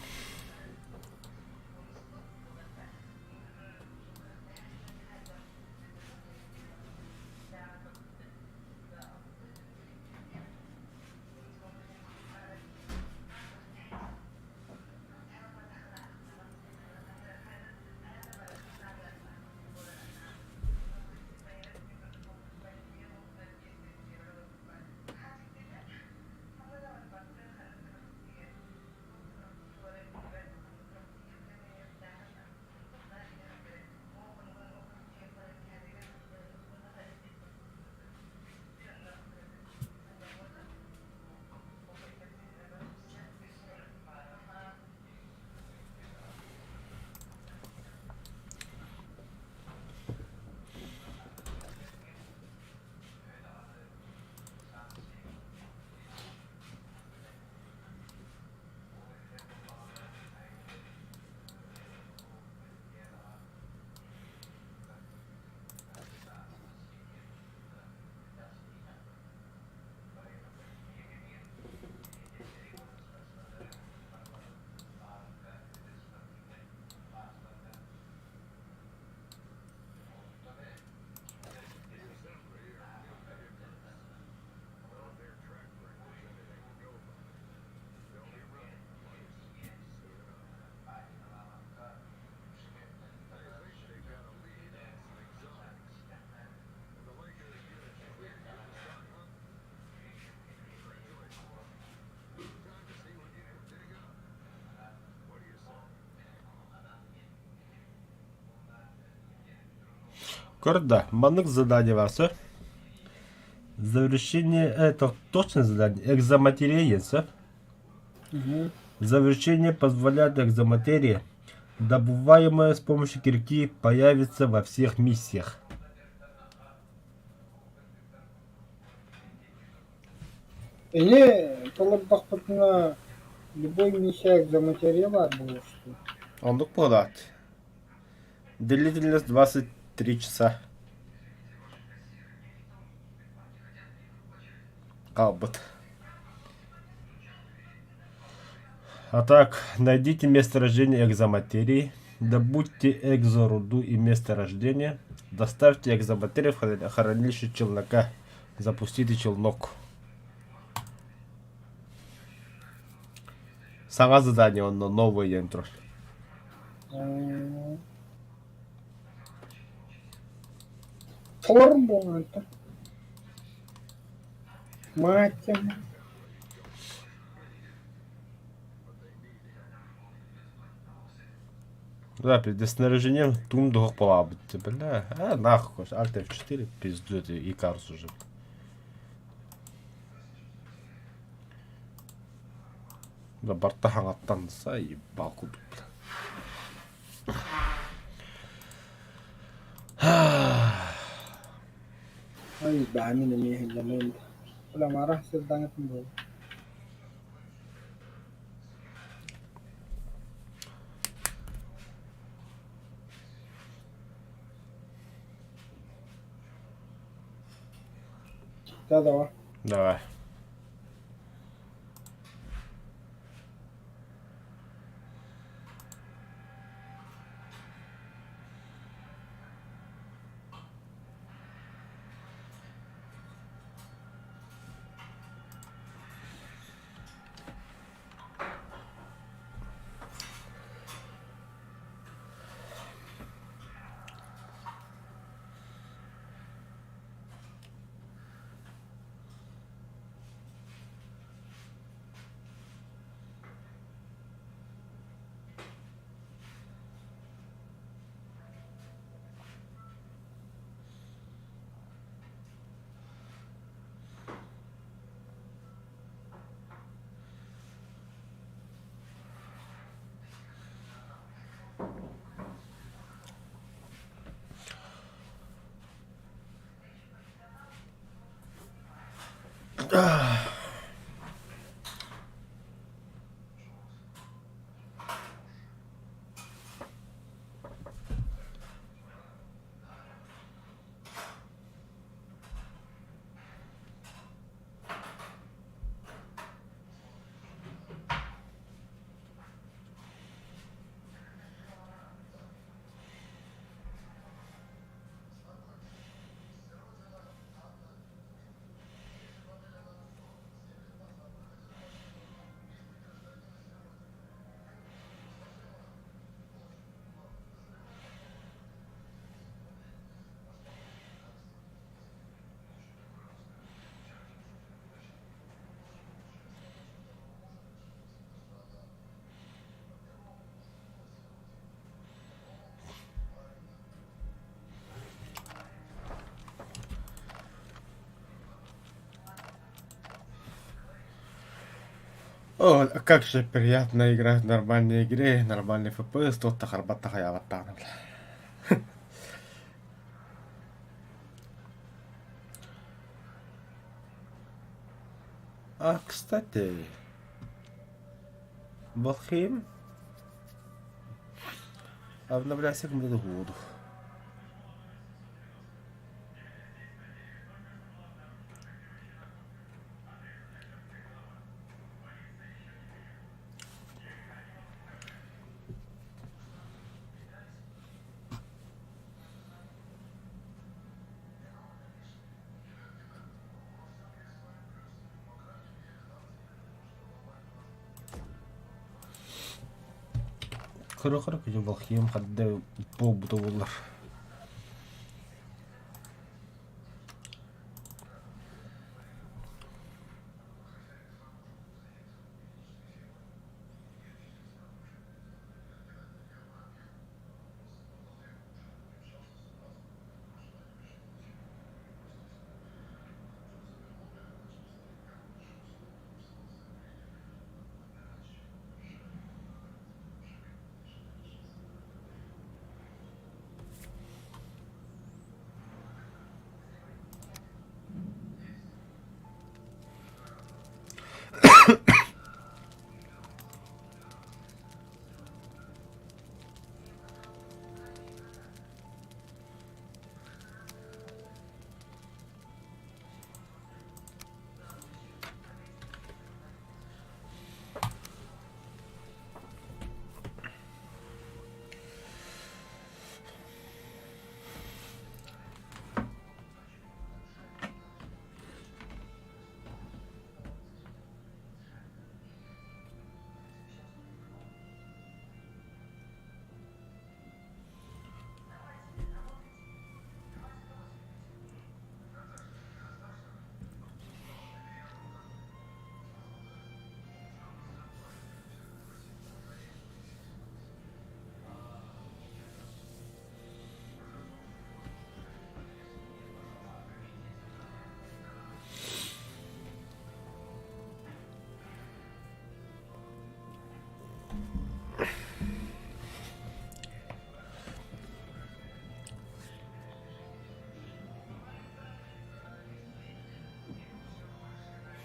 Көр да, маннык задание баар сөп. Завершение это точно задание. Экзоматерия сөп. Завершение позволяет экзоматерии, добываемая с помощью кирки, появиться во всех миссиях. Или толордохпутуна любой миссия экзоматерия баар буолуохтун. Оннук буолаат. Длительность 23 часа. Хаалбыт. А так, найдите месторождение экзоматерии, добудьте экзоруду и месторождение, доставьте экзоматерию в хранилище челнока, запустите челнок. Саҥа задание онно новое диэн турар. Толорум буолан Мать Да, перед снаряжением тум дух полабыт, бля. А, нахуй, Alt F4, пизду, это Икарус уже. Да, барта хаҥаттан ебал курдук, бля. Ай, баамин эмиэ иһиллэмэн. Бля, сырдаҥытын буолла. Да, давай. Давай. О, как же приятно играть в нормальной игре, нормальный FPS, тот тахарбат тахаябаттаана. А, кстати, Valheim обновляйся к году. Кыры-кыры күнү Valheim хадда буолбута буоллар.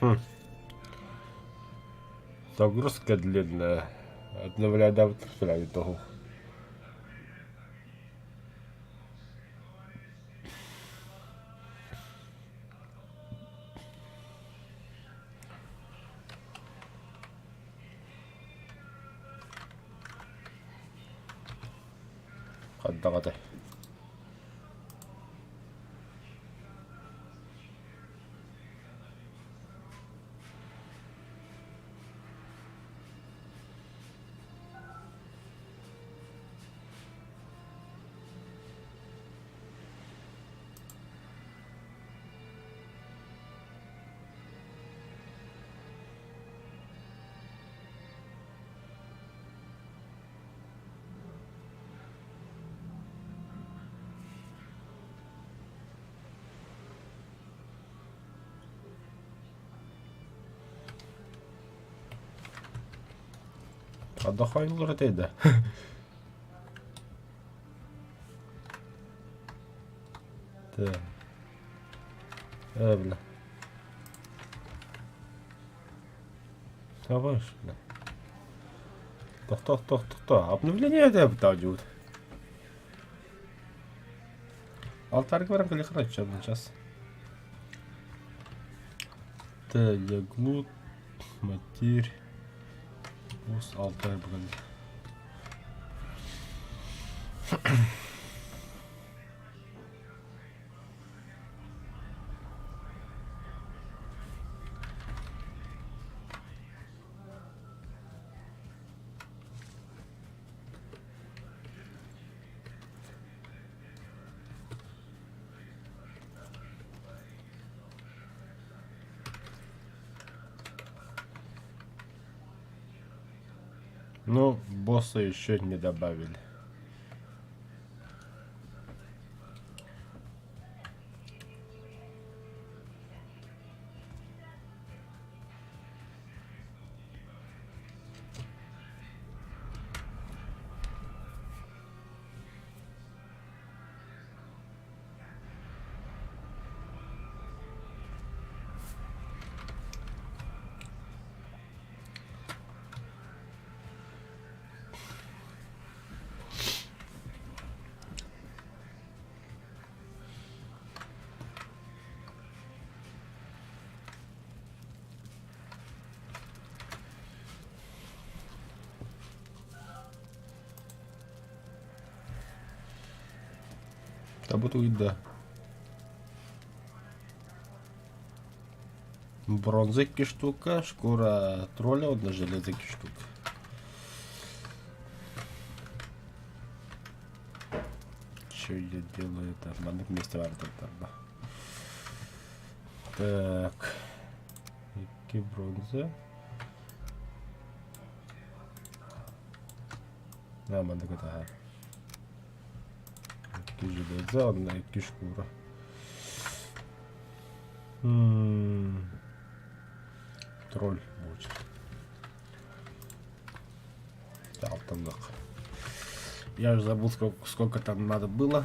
Хм. Загрузка длинная. Обновляй того. Хаддаҕатай. Отдохнула ты, да? Так. Бля. Давай, бля. Тох, тох, тох, тох, тох. Обновление это бутаудиут. Алтарь говорим, или короче, сейчас. Т, яглут, матерь. Ус, алтарь, блин. Ну, босса еще не добавили. Да буду да. Бронза штука, шкура тролля, одна железо штука. Что я делаю это? Надо вместе варить. Так. Які бронза. Да, надо это. Икки железо, одна икки шкура. Тролль будет. Алтынлык. Я уже забыл, сколько там надо было.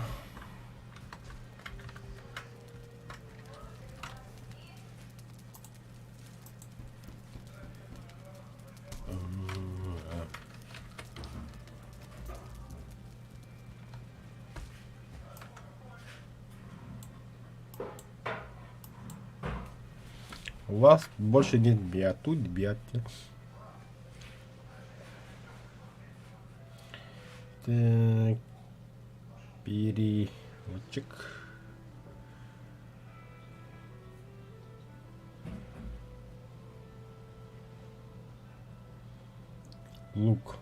У вас больше нет биату, биатте. Так, переводчик. Лук.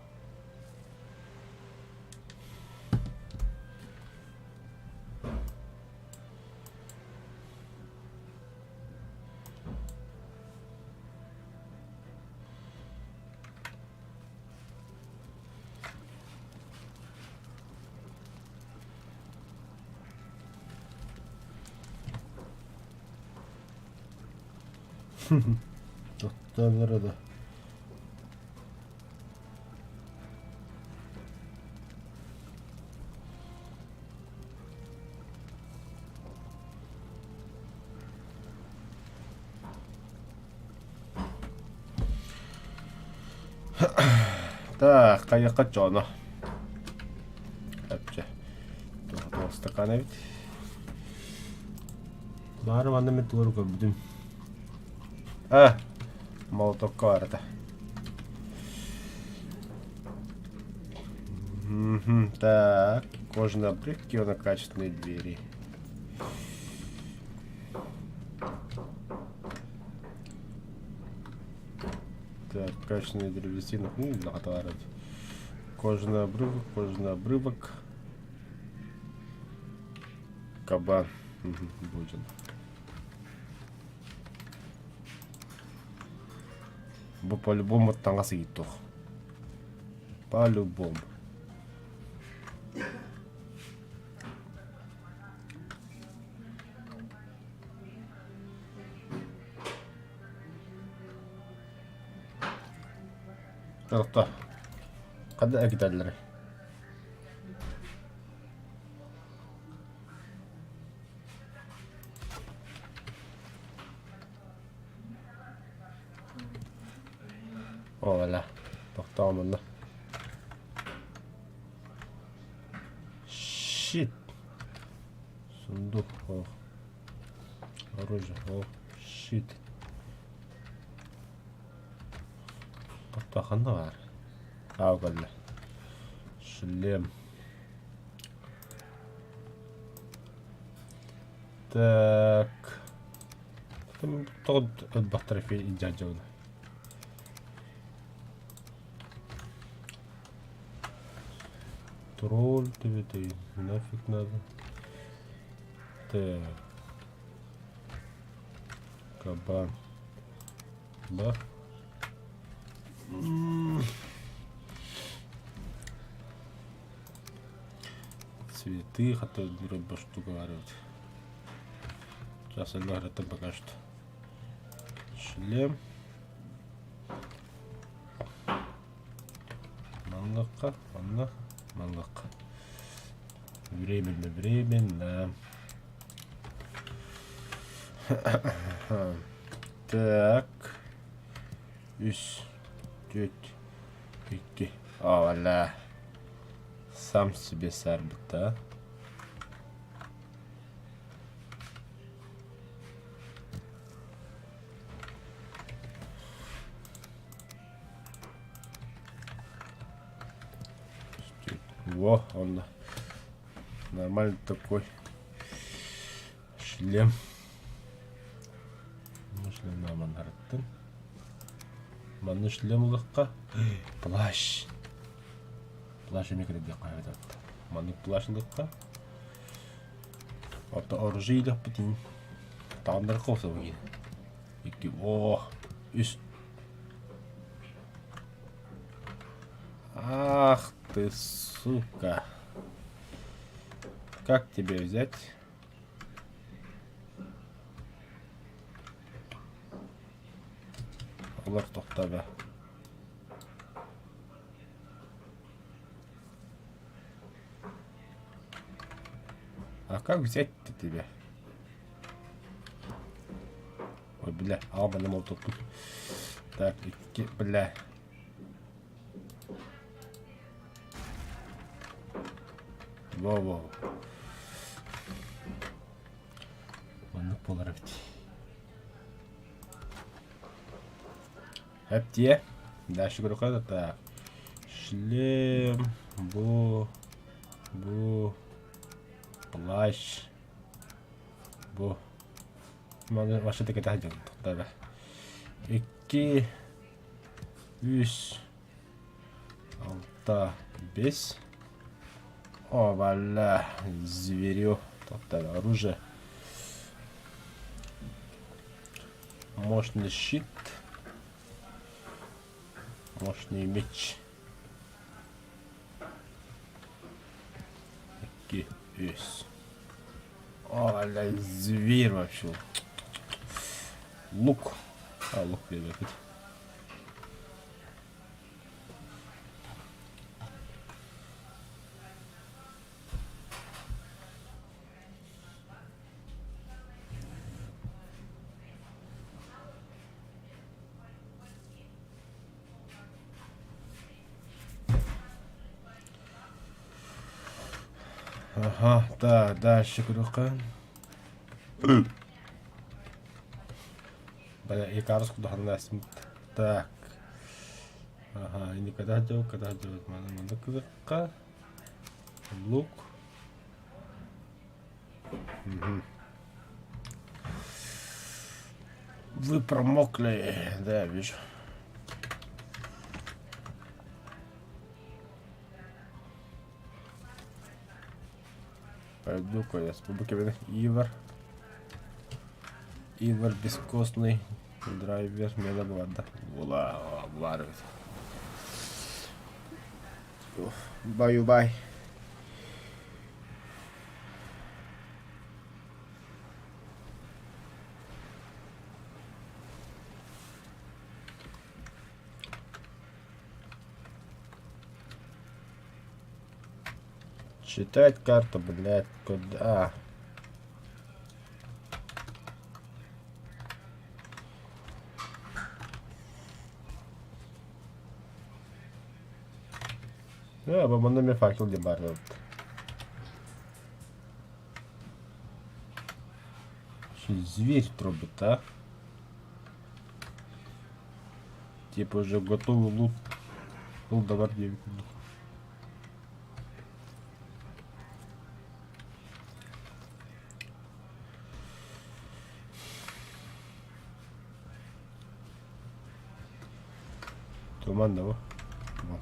Тоқталары. Так, хайыахха дьоно. Әпчэ. Туох стакан эбит. Баары манна мен туору көрбүтүм. А, молотокка барата. Так, кожаные обрывки на качественные двери. Так, качественная древесина. Ну, да, Кожаный обрывок, кожаный обрывок. Кабан. Будет. Бу по-любому таҥас ыйытыах. По-любому. Тоқта. Қандай әкітәлері? Ола. Тохтоомунна. Щит. Сундук. О. Оружие. О. Щит. Тохтоо ханна баар? Аа кэллэ. Шлем. Так. Тоҕо ылбахтара дьадьабын. Тролль тебе нафиг надо. Так. Кабан. Да. Цветы, хотя вроде штука говорят. Сейчас это пока что. Шлем. Манныхха, манна, манныхха. Временно, временно. Так. Үс, түөрт, икки. Ола. Сам себе сарбыта. Во, он нормальный такой шлем. Шлем манарыттын. Манна шлем ылыхха. Плащ. Плащ эмиэ кэлэрдиэххэ сөп. Маннык плащ ылыхха. Ото оружие илэхпитин тааннары кособун Икки, о, үс. Ах ты, сука. Как тебя взять? Олор тохтобо. А как взять-то тебя? Ой, бля, албаным ол туппут. Так, икки, бля. Во-во. Маннык буолар эбит. Эптиэ. Дальше көрөхө так. Шлем, бу, бу, плащ, бу. Маны вообще таки таһдьан туттара. Икки, үс, алта, бес. О, бля, зверю. Тоқтар, оружие. Мощный щит. Мощный меч. Икки, үс. О, бля, зверь вообще. Лук. А, лук диэбэппит. Ага, да, дальше көрүөххэ. Бля, Икарус кудаханна Так. Ага, и никогда делал, когда делать маны маны кызыкка. Лук. Угу. Вы промокли, да, я вижу. Пойду-ка я с Ивар. Ивар бескостный драйвер мена буолда. Була булар Баю бай. Читать карту, блядь, куда? Ээ, бу манна эмиэ факел диэн баар эбит. Зверь трубит, а? Типа уже готовый лут. Лут давар диэбит курдук. Туман да бу? Туман.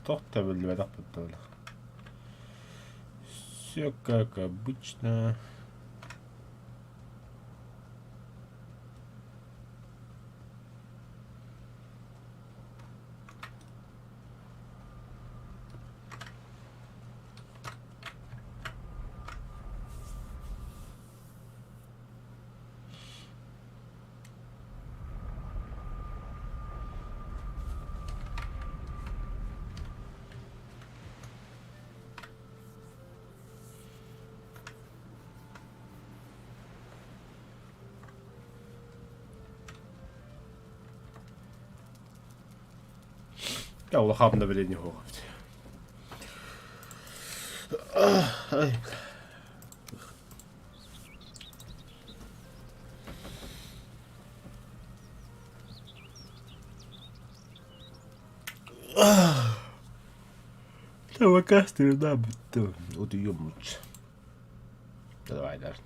Туох да биллибэтэх буолла. Все как обычно. Дьэ улахан да билиэн суох эбит. Табакастырына бүттүм. Утуйуом лучше. Давай даже.